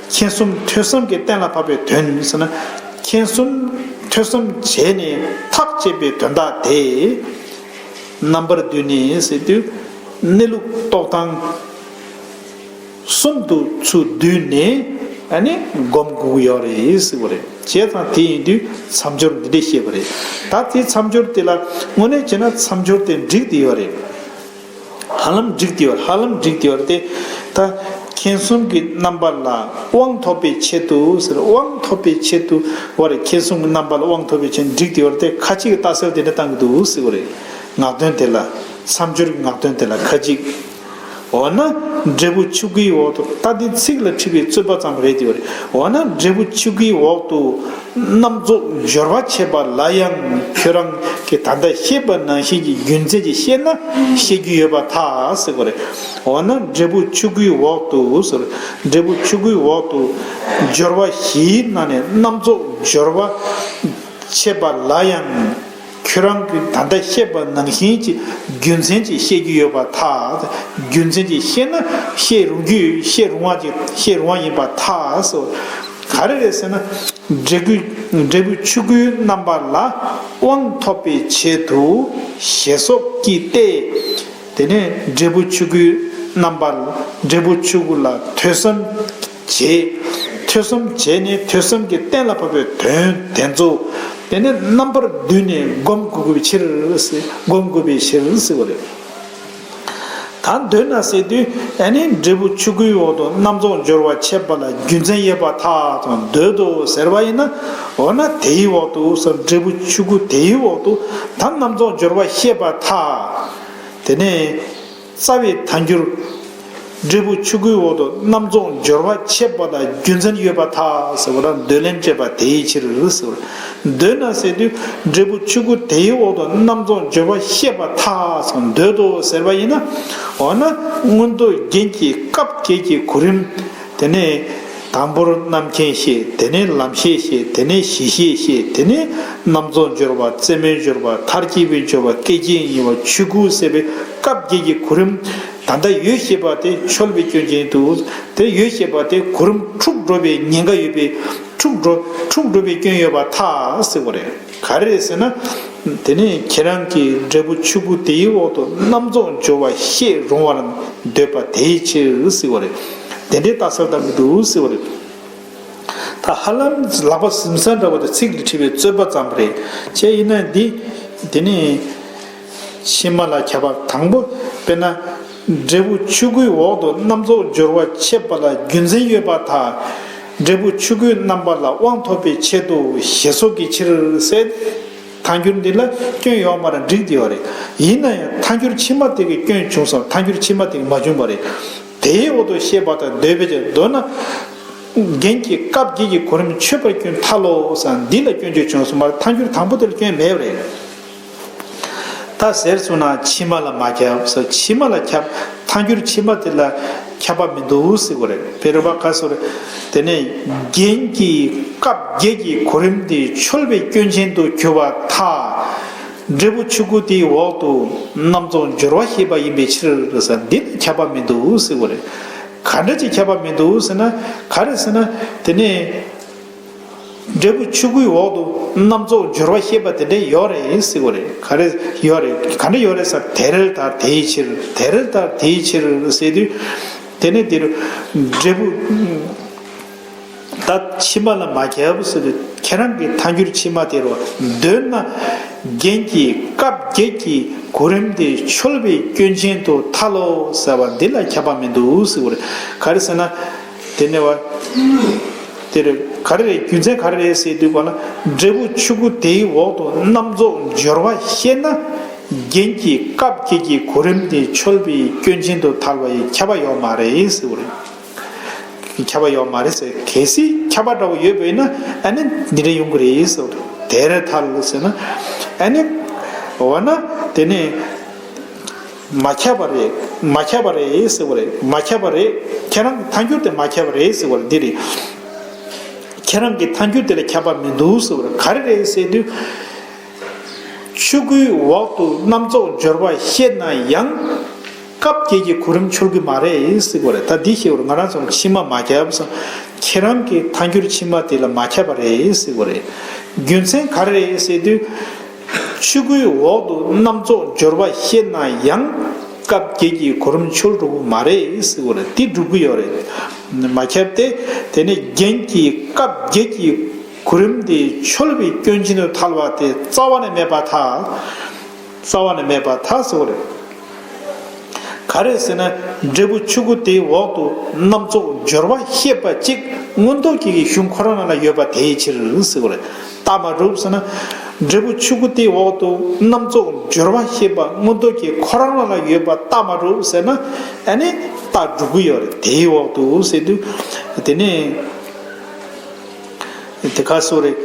མཁྱེན་གསུམ་ཐོས་བསམ་གྱིས་གཏན་ལ་ཕབ་པའི་དོན་ཟེར་ན། མཁྱེན་གསུམ་ཐོས་བསམ་བྱས་ནས་ཐག་བཅད་པའི་དོན་དག་དེ། རྣམ་པར་བསྡུས་ནས་ཟེར་དུས། གནས་ལུགས་རྟོགས་སྟངས་གསུམ་དུ་ཚུར་བསྡུས་ནས་ཨ་ནི་སྒོམ་དགོས་ཀྱི་ཡོད་རེད་ཟེར་བ་རེད། བྱས་ཙང་དེ་ཡིན་དུས་མཚམས་སྦྱོར་འདི་འདྲ་བཤད་པ་རེད། ད་དེ་མཚམས་སྦྱོར་དེ་ལ་དངོས་གནས་བྱས་ན་མཚམས་སྦྱོར་དེ་འགྲིག་བསྡད་ཡོད་རེད། ཧ་ལམ་འགྲིག་བསྡད་ཡོད། ཧ་ལམ་འགྲིག་བསྡད་ཡོད་རེད་དེ། ད་མཁྱེན་གསུམ་གྱི་རྣམ་པ་ལ་དབང་ཐོབ་པའི་ཆེད་དུ་ཟེར། དབང་ཐོབ་པའི་ཆེད་དུ་བ་རེད། མཁྱེན་གསུམ་གྱི་རྣམ་པ་ལ་དབང་ཐོབ་པའི་ཆེད་འགྲིག་བསྡད་ཡོད་རེད་དེ། ཁ་ཅིག་གིས་ལྟ་ཚུལ་དེ་འདྲ་བཏང་གི་འདུག་ཟེར་བ་རེད། ངག་དོན་དེ་ལ། མཚམས་སྦྱོར་གྱི་ངག་དོན་དེ་ལ་ཁ་ཅིག་འོ་ན་འབྲས་བུ་ཆོས་སྐུའི་འོག་ཏུ། ད་འདི་ཚིག་ལ་འཁྲིལ་བའི་རྩོད་པ་ཙམ་རེད་དེ་བ་རེད། འོ་ན་འབྲས་བུ་ཆོས་སྐུའི་འོག་ཏུ་རྣམ་རྫོགས་སྦྱོར་བ་འཆད་པ་ལ་ཡང་ཁྱོད་རང་གིས་ད་ལྟ་བཤད་པ་ནང་བཞིན་གྱི་རྒྱུ་མཚན་ཅིག་བཤད་ན་བཤད་རྒྱུ་ཡོད་པར་ཐལ་ཟེར་བ་རེད། འོ་ན་འབྲས་བུ་ཆོས་སྐུའི་འོག་ཏུ་ཟེར། འབྲས་བུ་ཆོས་སྐུའི་འོག་ཏུ་སྦྱོར་བ་བཞིའི་ནང་ནས་རྣམ་རྫོགས་སྦྱོར་བ་འཆད་པ་ལ་ཡང་། ཁྱོད་རང་གིས་ད་ལྟ་བཤད་པ་ནང་བཞིན་གྱི་རྒྱུ་མཚན་ཅིག་བཤད་རྒྱུ་ཡོད་པར་ཐལ། རྒྱུ་མཚན་ཅིག་བཤད་ན་བཤད་རུང་རྒྱུ། བཤད་རུང་བ་ཅིག་བཤད་རུང་བ་ཡིན་པར་ཐལ་ཟེར། ག་རེ་རེད་ཟེར་ན། འབྲས་བུ། འབྲས་བུ་ཆོས་སྐུའི་རྣམ་པ་ལ་དབང་ཐོབ་པའི་ཆེད་དུ་ཞེས་སོགས་ཀྱིས་ཏེ། དེ་ནས་འབྲས་བུ་ཆོས་སྐུའི་རྣམ་པ། འབྲས་བུ་ཆོས་སྐུ་ལ་ཐོས་བསམ་བྱས། ཐོས་བསམ་བྱས་ནས་ཐོས་བསམ་གྱིས་གཏན་ལ་ཕབ་པའི་དོན་དེ་ཚོ། དེ་ནས་རྣམ་པར་བསྡུས་ནས་སྒོམ་དགོས་པའི་ཕྱིར། སྒོམ་དགོས་པའི་ཕྱིར་ཟེར་བ་རེད། ད་འདོད་ན་ཟེར་དུས་ཨ་ནི་འབྲས་བུ་ཆོས་སྐུའི་འོག་ཏུ་རྣམ་རྫོགས་སྦྱོར་བ་འཆད་པ་ལ་རྒྱུ་མཚན་ཡོད་པར་ཐལ་དང་འདོད་དོ་ཟེར་བ་ཡིན་ན། འོ་ན་དེའི་འོག་ཏུ་ཟེར། འབྲས་བུ་ཆོས་སྐུ་དེའི་འོག་ཏུ་ད་རྣམ་རྫོགས་སྦྱོར་བ་བཤད་པར་ཐལ། དེ་ནས་རྩ་བའི་ཐལ་འགྱུར། འབྲས་བུ་ཆོས་སྐུའི་འོག་ཏུ་རྣམ་རྫོགས་སྦྱོར་བ་འཆད་པ་ལ་རྒྱུ་མཚན་ཡོད་པར་ཐལ་ཟེར་བ་ལ་འདོད་ལན་སྤྲད་པ་དེའི་ཕྱིར་ཟེར། འདོད་ན་ཟེར་དུས་འབྲས་བུ་ཆོས་སྐུ་དེའི་འོག་ཏུ་རྣམ་རྫོགས་སྦྱོར་བ་བཤད་པར་ཐལ་ཟེར། འདོད་དོ་ཟེར་བ་ཡིན་ན། འོ་ན་མངོན་རྟོགས་རྒྱན་གྱི་སྐབས་བརྒྱད་ཀྱི་གོ་རིམ། དེ་ནས་དང་པོར་རྣམ་མཁྱེན་བཤད། དེ་ནས་ལམ་ཤེས་བཤད། དེ་ནས་གཞི་ཤེས་བཤད། དེ་ནས་རྣམ་རྫོགས་སྦྱོར་བ། རྩེ་མོའི་སྦྱོར་བ། མཐར་གྱིས་པའི་སྦྱོར་བ། སྐད་ཅིག་ཡིན་པ། ཆོས་སྐུ་ཟེར་བའི་སྐབས་བརྒྱད་ཀྱི་གོ་རིམ། ད་ལྟ་ཡོད་ཞེས་པ་དེ་འཆོལ་བའི་སྐྱོན་ཅན་དུ། དེ་ཡོད་ཞེས་པ་དེ་གོ་རིམ་འཁྲུགས་འགྲོ་བའི་ཉེན་ཁ་ཡོད་པས། འཁྲུགས་འགྲོ། འཁྲུགས་འགྲོ་བའི་སྐྱོན་ཡོད་པར་ཐལ་ཟེར་བ་རེད། ག་རེ་རེད་ཟེར་ན། དེ་ནས་ཁྱེད་རང་གིས་འབྲས་བུ་ཆོས་སྐུ་དེའི་འོག་ཏུ་རྣམ་རྫོགས་སྦྱོར་བ་བཤད་རུང་བར་འདོད་པ་དེའི་ཕྱིར་ཟེར་བ་རེད། དེ་འདྲའི་རྟགས་གསལ་བཏང་གི་འདུག་ཟེར་བ་རེད། ད་ཧ་ལམ་ལག་པ་ཟིམ་ས་འདྲ་བོ་དེ་ཚིག་ལ་ཁྲིད་པའི་རྩོད་པ་ཙམ་རེད། བྱས་ཡིན་ན་འདི། དེ་ནི་ཕྱི་མ་ལ་ཁྱབ་པ། དང་པོ་དཔེར་ན། འབྲས་བུ་ཆོས་སྐུའི་འོག་ཏུ་རྣམ་རྫོགས་སྦྱོར་བ་འཆད་པ་ལ་རྒྱུ་མཚན་ཡོད་པར་ཐལ། འབྲས་བུ་ཆོས་སྐུའི་རྣམ་པ་ལ་དབང་ཐོབ་པའི་ཆེད་དུ་ཞེས་སོགས་ཀྱི་ཕྱིར་ཟེར། ཐལ་འགྱུར་འདི་ལ་སྐྱོན་ཡོད་མ་རེད། འགྲིག་བསྡད་ཡོད་རེད། ཡིན་ན་ཡང་ཐལ་འགྱུར་ཕྱི་མ་དེ་གི་སྐྱོན་བྱུང་སོང་། ཐལ་འགྱུར་ཕྱི་མ་དེ་གི་མ་བྱུང་བ་རེད། དེའི་འོག་ཏུ་བཤད་པ་དང་འདོད་པའི་ཕྱིར། མདོར་ན། རྒྱན་གྱི་སྐབས་བརྒྱད་ཀྱི་གོ་རིམ་འཆོལ་བའི་སྐྱོན་ཐལ་ལོ་ཟེར། འདི་ལ་སྐྱོན་བརྗོད་བྱུང་སོང་བ་རེད། ཐལ་འགྱུར་དང་པོ་དེ་ལ་སྐྱོན་མེད་པ་རེད། ད་ཟེར་སོང་ན་ཕྱི་མ་ལ་མ་ཁྱབ་ཟེར། ཕྱི་མ་ལ་ཁྱབ། ཐལ་འགྱུར་ཕྱི་མ་དེ་ལ་ཁྱབ་པ་མི་འདུག་ཟེར་གྱི་རེད། དཔེ་རུ་བ་ག་སོ་རེད། དེ་ནས་རྒྱན་གྱི་སྐབས་བརྒྱད་ཀྱི་གོ་རིམ་དེ་འཆོལ་བའི་སྐྱོན་ཅན་དུ་གྱུར་པར་ཐལ། འབྲས་བུ་ཆོས་སྐུ་དེའི་འོག་ཏུ་རྣམ་རྫོགས་སྦྱོར་བ་བཤད་པ་ཡིན་པའི་ཕྱིར་ཟེར། འདི་ལ་ཁྱབ་པ་མི་འདུག་ཟེར་གྱི་རེད། ག་འདྲ་ཅིག་ཁྱབ་པ་མི་འདུག་ཟེར་ན། ག་རེ་ཟེར་ན། དེ་ནས། འབྲས་བུ་ཆོས་སྐུའི་འོག་ཏུ་རྣམ་རྫོགས་སྦྱོར་བ་ཤེས་པ་དེ་འདྲ་ཡོད་རེད་ཟེར་བ་རེད། ག་རེ་ཡོད་རེད། ག་འདྲ་ཡོད་རེད་ཟེར། དེ་རེད་ད་དེའི་ཕྱིར། དེ་རེད་ད་དེའི་ཕྱིར་ཟེར་དུས། དེ་ནས་དེ་རུ་འབྲས་བུ་ད་ཕྱི་མ་ལ་མ་ཁྱབ་ཟེར་དུས། ཁྱེད་རང་གི་ཐལ་འགྱུར་ཕྱི་མ་དེ་རུ་འདོད་ན། རྒྱན་གྱི་སྐབས་བརྒྱད་ཀྱི་གོ་རིམ་དེ་འཆོལ་བའི་སྐྱོན་ཅན་དུ་ཐལ་ལོ་ཟེར་བ་འདི་ལ་ཁྱབ་པ་མི་འདུག་ཟེར་བ་རེད། ག་རེ་ཟེར་ན། དེ་ནས་བ། དེ་རེད། ག་རེ་རེད། རྒྱུ་མཚན་ག་རེ་རེད་ཟེར་དུས་ག་ལ། འབྲས་བུ་ཆོས་སྐུ་དེའི་འོག་ཏུ་རྣམ་རྫོགས་སྦྱོར་བ་ཤེས་ན། རྒྱན་གྱི་སྐབས་བརྒྱད་ཀྱི་གོ་རིམ་དེ་འཆོལ་བའི་སྐྱོན་ཅན་དུ་ཐལ་བ་ཡི་ཁྱབ་པ་ཡོད་མ་རེད་ཟེར་བ་རེད། ཁྱབ་པ་ཡོད་མ་རེད་ཟེར། གལ་སྲིད་ཁྱབ་པ་འདྲ་བོ་ཡོད་པས་ན་ཨ་ནི་འདི་འདྲ་ཡོང་གི་རེད་ཟེར་བ་རེད། དེར་ཐལ་ཟེར་ན། ཨ་ནི་འོ་ན་དེ་ནས། མ་ཁྱབ་པ་རེད། མ་ཁྱབ་པ་རེད་ཟེར་བ་རེད། མ་ཁྱབ་པ་རེད། ཁྱེད་རང་གི་ཐལ་འགྱུར་དེ་མ་ཁྱབ་པ་རེད་ཟེར་བ་རེད། འདི་རེད། ཁྱེད་རང་གི་ཐལ་འགྱུར་དེ་ལ་ཁྱབ་པ་མི་འདུག་ཟེར་བ་རེད། ག་རེ་རེད་ཟེར་དུས། ཆོས་སྐུའི་འོག་ཏུ་རྣམ་རྫོགས་སྦྱོར་བ་ཤེས་ན་ཡང་། སྐབས་བརྒྱད་ཀྱི་གོ་རིམ་འཆོལ་གྱི་མ་རེད་ཟེར་བ་རེད། ད་འདི་ཤེས་བར་ང་རང་ཚོར་ཕྱི་མ་མ་ཁྱབ་ཟེར། ཁྱེད་རང་གི་ཐལ་འགྱུར་ཕྱི་མ་དེ་ལ་མ་ཁྱབ་པ་རེད་ཟེར་བ་རེད། རྒྱུ་མཚན་ག་རེ་རེད་ཟེར་དུས། ཆོས་སྐུའི་འོག་ཏུ་རྣམ་རྫོགས་སྦྱོར་བ་ཤེས་ན་ཡང་། སྐབས་བརྒྱད་ཀྱི་གོ་རིམ་འཆོལ་འགྲོ་གི་མ་རེད་ཟེར་བ་རེད། དེ་སྒྲུབ་ཀྱི་ཡོད་རེད། མ་ཁྱབ་སྟེ། དེ་ནས་རྒྱན་གྱི་སྐབས་བརྒྱད་ཀྱི་གོ་རིམ་དེ་འཆོལ་བའི་སྐྱོན་ཅན་དུ་ཐལ་བ་དེ་རྩ་བ་ནས་མེད་པར་ཐལ། རྩ་བ་ནས་མེད་པར་ཐལ་ཟེར་བ་རེད། ག་རེ་ཟེར་ན། འབྲས་བུ་ཆོས་སྐུ་དེའི་འོག་ཏུ་རྣམ་རྫོགས་སྦྱོར་བ་ཤེས་པ་གཅིག་མངོན་རྟོགས་ཀྱི་གཞུང་ཁོ་རང་རང་ལ་ཡོད་པ་དེའི་ཕྱིར་ཟེར་བ་རེད། རྟགས་མ་གྲུབ་ཟེར་ན། འབྲས་བུ་ཆོས་སྐུ་དེའི་འོག་ཏུ་རྣམ་རྫོགས་སྦྱོར་བ་ཤེས་པ་མངོན་རྟོགས་ཀྱི་ཁོ་རང་རང་ལ་ཡོད་པ་རྟགས་མ་གྲུབ་ཟེར་ན། ཨ་ནི་རྟགས་གྲུབ་ཀྱི་ཡོད་རེད། དེའི་འོག་ཏུ་ཟེར་དུས། དེ་ནས། དེ་ག་སོ་རེད།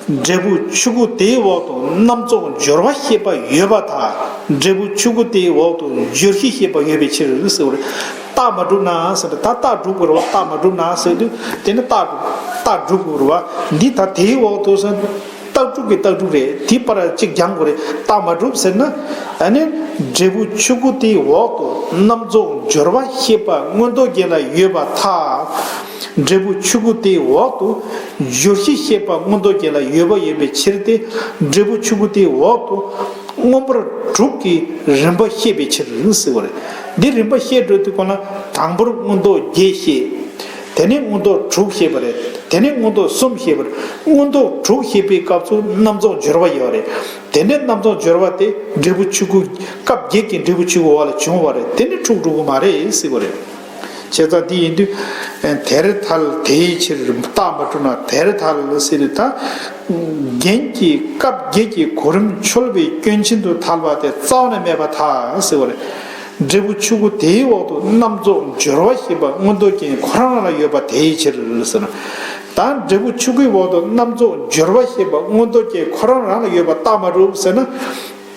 འབྲས་བུ་ཆོས་སྐུ་དེའི་འོག་ཏུ་རྣམ་རྫོགས་སྦྱོར་བ་ཤེས་པ་ཡོད་པར་ཐལ། འབྲས་བུ་ཆོས་སྐུ་དེའི་འོག་ཏུ་སྦྱོར་ཤེས་ཤེས་པ་ཡོད་པའི་ཕྱིར་ཟེར་བ་རེད། རྟགས་མ་གྲུབ་ན་ཟེར་ཏེ། ད་རྟགས་གྲུབ་དགོས་རེད་བ། རྟགས་མ་གྲུབ་ན་ཟེར་དུས། དེ་ནི་རྟགས་རྟགས་གྲུབ་དགོས་རེད་བ། འདི་ད་དེའི་འོག་ཏུ་ཟེར། རྟགས་གྲུབ་ཀྱི་རྟགས་གྲུབ་རེད། དེ་པར་གཅིག་སྦྱང་དགོས་རེད། རྟགས་མ་གྲུབ་ཟེར་ན། ཨ་ནི་འབྲས་བུ་ཆོས་སྐུ་དེའི་འོག་ཏུ་རྣམ་རྫོགས་སྦྱོར་བ་ཤེས་པ་མངོན་རྟོགས་རྒྱན་ལ་ཡོད་པར་ཐལ། འབྲས་བུ་ཆོས་སྐུ་དེའི་འོག་ཏུ་སྦྱོར་ཤེས་ཤེས་པ་མངོན་རྟོགས་རྒྱན་ལ་ཡོད་པ་ཡིན་པའི་ཕྱིར་ཏེ། འབྲས་བུ་ཆོས་སྐུ་དེའི་འོག་ཏུ་མངོན་པར་གྲུབ་ཀྱི་རིམ་པ་ཤེས་པའི་ཕྱིར་ཟེར་བ་རེད། འདི་རིམ་པ་ཤེས་འགྲོ་དུས་གོང་ལ་དང་པོར་མངོན་རྟོགས་བརྒྱད་ཤེས། དེ་ནས་མངོན་རྟོགས་དྲུག་ཤེས་པ་རེད། དེ་ནས་མངོན་རྟོགས་གསུམ་ཤེས་པ་རེད། མངོན་རྟོགས་དྲུག་ཤེས་པའི་སྐབས་སུ་རྣམ་རྫོགས་སྦྱོར་བ་ཡོད་རེད། དེ་ནས་རྣམ་རྫོགས་སྦྱོར་བ་དེ་འབྲས་བུ་ཆོས་སྐུ། སྐབས་བརྒྱད་ཀྱི་འབྲས་བུ་ཆོས་སྐུ་འོག་ལ་བྱུང་བ་རེད། དེ་ནི་འཁྲུལ་འགྲོ་གི་མ་རེད་ཟེར་བ་རེད། བྱས་ཙང་འདི་ཡིན་དུས། དེར་ཐལ་དེའི་ཕྱིར། རྟགས་མ་གྲུབ་ན་དེར་ཐལ་ཟེར་དུས་ད། རྒྱན་གྱི་སྐབས་བརྒྱད་ཀྱི་གོ་རིམ་འཆོལ་བའི་སྐྱོན་ཅན་དུ་ཐལ་བ་དེ་རྩ་བ་ནས་མེད་པར་ཐལ་ཟེར་བ་རེད། འབྲས་བུ་ཆོས་སྐུ་དེའི་འོག་ཏུ་རྣམ་རྫོགས་སྦྱོར་བ་ཤེས་པ་མངོན་རྟོགས་རྒྱན་ཁོ་རང་རང་ལ་ཡོད་པ་དེའི་ཕྱིར་ཟེར་ན། ད་འབྲས་བུ་ཆོས་སྐུའི་འོག་ཏུ་རྣམ་རྫོགས་སྦྱོར་བ་ཤེས་པ་མངོན་རྟོགས་རྒྱན་ཁོ་རང་རང་ལ་ཡོད་པ་རྟགས་མ་གྲུབ་ཟེར་ན།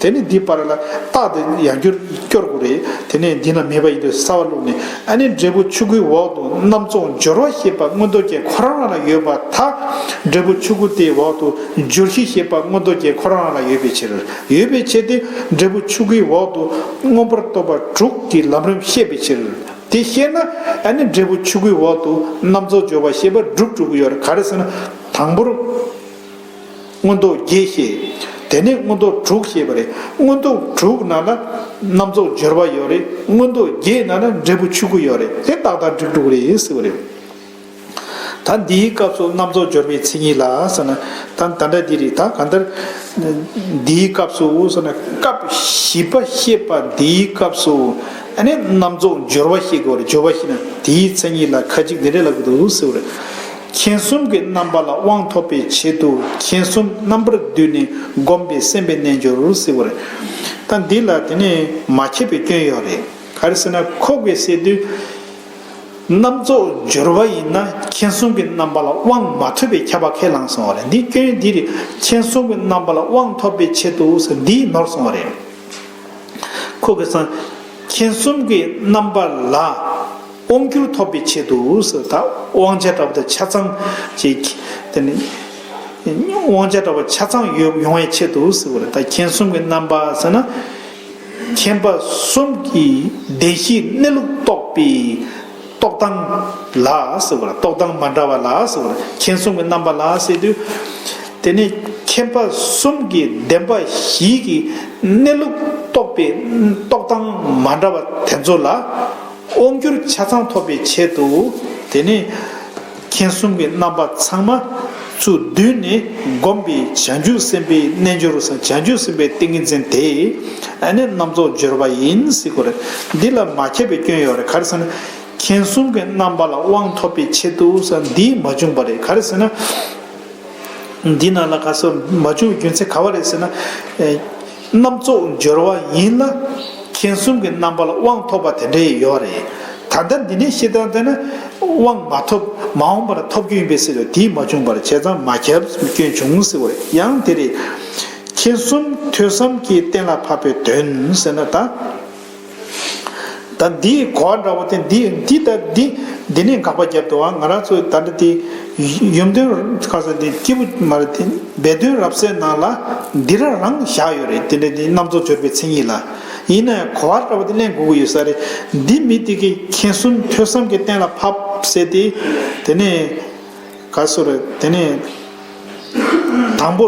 དེ་ནི་འདི་པར་ལ་རྟགས་དེ་ཡང་བསྐྱར་སྐྱོར་དགོས་རེད། དེ་ནས་འདི་ན་མེད་པ་ཡིན་དུས་གསར་པ་བླུགས་ནས། ཨ་ནི་འབྲས་བུ་ཆོས་སྐུའི་འོག་ཏུ་རྣམ་རྫོགས་སྦྱོར་བ་ཤེས་པ་མངོན་རྟོགས་རྒྱན་ཁོ་རང་རང་ལ་ཡོད་པར་ཐལ། འབྲས་བུ་ཆོས་སྐུ་དེའི་འོག་ཏུ་སྦྱོར་ཤེས་ཤེས་པ་མངོན་རྟོགས་རྒྱན་ཁོ་རང་རང་ལ་ཡོད་པའི་ཕྱིར། ཡོད་པའི་ཕྱིར་ཏེ། འབྲས་བུ་ཆོས་སྐུའི་འོག་ཏུ་མངོན་པར་རྟོགས་པ་དྲུག་གི་ལམ་རིམ་བཤད་པའི་ཕྱིར། དེ་ཤེས་ན་ཨ་ནི་འབྲས་བུ་ཆོས་སྐུའི་འོག་ཏུ་རྣམ་རྫོགས་སྦྱོར་བ་ཤེས་པ་སྒྲུབ་འགྲོ་གི་ཡོད་རེད། ག་རེ་ཟེར་ན། དང་པོར་མངོན་རྟོགས་བརྒྱད་བཤད། དེ་ནས་མངོན་རྟོགས་དྲུག་བཤད་པ་རེད། མངོན་རྟོགས་དྲུག་ནང་ན་རྣམ་རྫོགས་སྦྱོར་བ་ཡོད་རེད། མངོན་རྟོགས་བརྒྱད་ནང་ན་འབྲས་བུ་ཆོས་སྐུ་ཡོད་རེད། དེ་ཏག་ཏག་འགྲིག་འགྲོ་གི་རེད་ཟེར་བ་རེད། ད་འདིའི་སྐབས་སུ་རྣམ་རྫོགས་སྦྱོར་བའི་མཚན་ཉིད་ལ་ཟེར་ན། ད་ད་ལྟ་འདི་རེད། ད་གང་ལྟར་འདིའི་སྐབས་སུ་ཟེར་ན། སྐབས་བཞི་པ་བཤད་པ་འདིའི་སྐབས་སུ་ཨ་ནི་རྣམ་རྫོགས་སྦྱོར་བ་བཤད་དགོས་རེད། སྦྱོར་བ་ཤེས་ན། དེའི་མཚན་ཉིད་ལ་ཁ་ཅིག་འདི་འདྲ་ལབ་ཀྱི་འདུག་ཟེར་བ་རེད། མཁྱེན་གསུམ་གྱི་རྣམ་པ་ལ་དབང་ཐོབ་པའི་ཆེད་དུ་མཁྱེན་གསུམ་རྣམ་པར་བསྡུས་ནས་བསྒོམས་པའི་སེམས་པའི་རྣལ་འབྱོར་ཟེར་བ་རེད། ད་འདི་ལ་དེ་ནས་མ་ཁྱབ་པའི་སྐྱོན་ཡོད་རེད། ག་རེ་ཟེར་ན། ཁོ་གིས་ཟེར་དུས། རྣམ་རྫོགས་སྦྱོར་བ་ཡིན་ན་མཁྱེན་གསུམ་གྱི་རྣམ་པ་ལ་དབང་མ་ཐོབ་པས་ཁྱབ་པ་ཁས་བླངས་སོང་བ་རེད། འདི་སྐྱོན་འདི་རེད། མཁྱེན་གསུམ་གྱི་རྣམ་པ་ལ་དབང་ཐོབ་པའི་ཆེད་དུ་ཟེར་འདིས་ནོར་སོང་བ་རེད། ཁོ་གིས་ཟེར། མཁྱེན་གསུམ་གྱི་རྣམ་པ་ལ་དབང་བསྒྱུར་ཐོབ་པའི་ཆེད་དུ་ཟེར། ད་དབང་ཆ་འདྲ་པོ་དང་ཆ་ཚང་ཅིག་དེ་ནི་དབང་ཆ་འདྲ་པོ་ཆ་ཚང་ཡོད་ཡོང་བའི་ཆེད་དུ་ཟེར་བ་རེད། ད་མཁྱེན་གསུམ་གྱི་རྣམ་པ་ཟེར་ན། མཁྱེན་པ་གསུམ་གྱི་བདེན་བཞིའི་གནས་ལུགས་རྟོགས་པའི་ རྟོག་སྟངས་ལ་ཟེར་བ་ལ། རྟོག་སྟངས་མ་འདྲ་བ་ལ་ཟེར་བ་ལ། མཁྱེན་གསུམ་གྱི་རྣམ་པ་ལ་ཟེར་དུས། དེ་ནི་མཁྱེན་པ་གསུམ་གྱི་བདེན་པ་བཞི་གི་གནས་ལུགས་རྟོགས་པའི་རྟོག་སྟངས་མ་འདྲ་བ་དེ་ཚོ་ལ་དབང་སྒྱུར་ཆ་ཚང་ཐོབ་པའི་ཆེད་དུ། དེ་ནི་མཁྱེན་གསུམ་གྱི་རྣམ་པ་ཚང་མ་ཚུར་བསྡུས་ནས་བསྒོམས་པའི་བྱང་ཆུབ་སེམས་དཔའི་རྣལ་འབྱོར་ཟེར། བྱང་ཆུབ་སེམས་དཔའི་ཏིང་ངེ་འཛིན་དེ་ཨ་ནི་རྣམ་རྫོགས་སྦྱོར་བ་ཡིན་ཟེར་གོ་རེད། འདི་ལ་མ་ཁྱབ་པའི་སྐྱོན་ཡོད་རེད། ག་རེ་ཟེར་ན། མཁྱེན་གསུམ་གྱི་རྣམ་པ་ལ་དབང་ཐོབ་པའི་ཆེད་དུ་ཟེར། འདི་མ་བྱུང་བ་རེད། ག་རེ་ཟེར་ན། འདི་ནང་ལ་ག་སོ་མ་བྱུང་བའི་རྒྱུ་མཚན་ག་བ་རེད་ཟེར་ན། ཨེ། རྣམ་རྫོགས་སྦྱོར་བ་ཡིན་ལ། མཁྱེན་གསུམ་གྱི་རྣམ་པ་ལ་དབང་ཐོབ་པ་དེ་འདྲའི་ཡོད་རེད། ད་ལྟ་འདི་ནས་བཤད་སྟངས་དེ་ནི་དབང་མ་ཐོབ། མ་འོངས་པར་ཐོབ་རྒྱུ་ཡིན་པའི་ཕྱིར་རོ། དེས་མ་བྱུང་བར་བྱས་ཙང་མ་ཁྱབ་སྐྱོན་བྱུང་ཟེར་བ་རེད། ཡང་དེ་རེད། མཁྱེན་གསུམ་ཐོས་བསམ་གྱི་གཏན་ལ་ཕབ་པའི་དོན་ཟེར་ན་ད། ད་འདིའི་གོ་བ་འདྲ་བོ་དེ་འདི་འདི་ད་འདི་འདི་ནས་དགག་པ་བརྒྱབ་འདུག་བ། ང་རང་ཚོ་ད་ལྟ་དེ་ཡོན་ཏན་ག་ས་དེ་སྐྱིད་པོ་མ་རེད་དེ། སྦས་དོན་རབ་གསལ་ནང་ལ་འདི་ར་རང་བཞག་ཡོད་རེད། དེ་འདྲ་དེ་རྣམ་རྫོགས་སྦྱོར་བའི་མཚན་ཉིད་ལ། ཡིན་ན་ཡང་གོ་བ་འདྲ་བོ་དེ་ལེན་དགོས་ཀྱི་ཡོད་ས་རེད། འདི་མི་དེ་གིས་མཁྱེན་གསུམ་ཐོས་བསམ་གྱི་གཏན་ལ་ཕབ་ཟེར་དེ། དེ་ནས་ག་སོ་རེད། དེ་ནས་དང་པོ།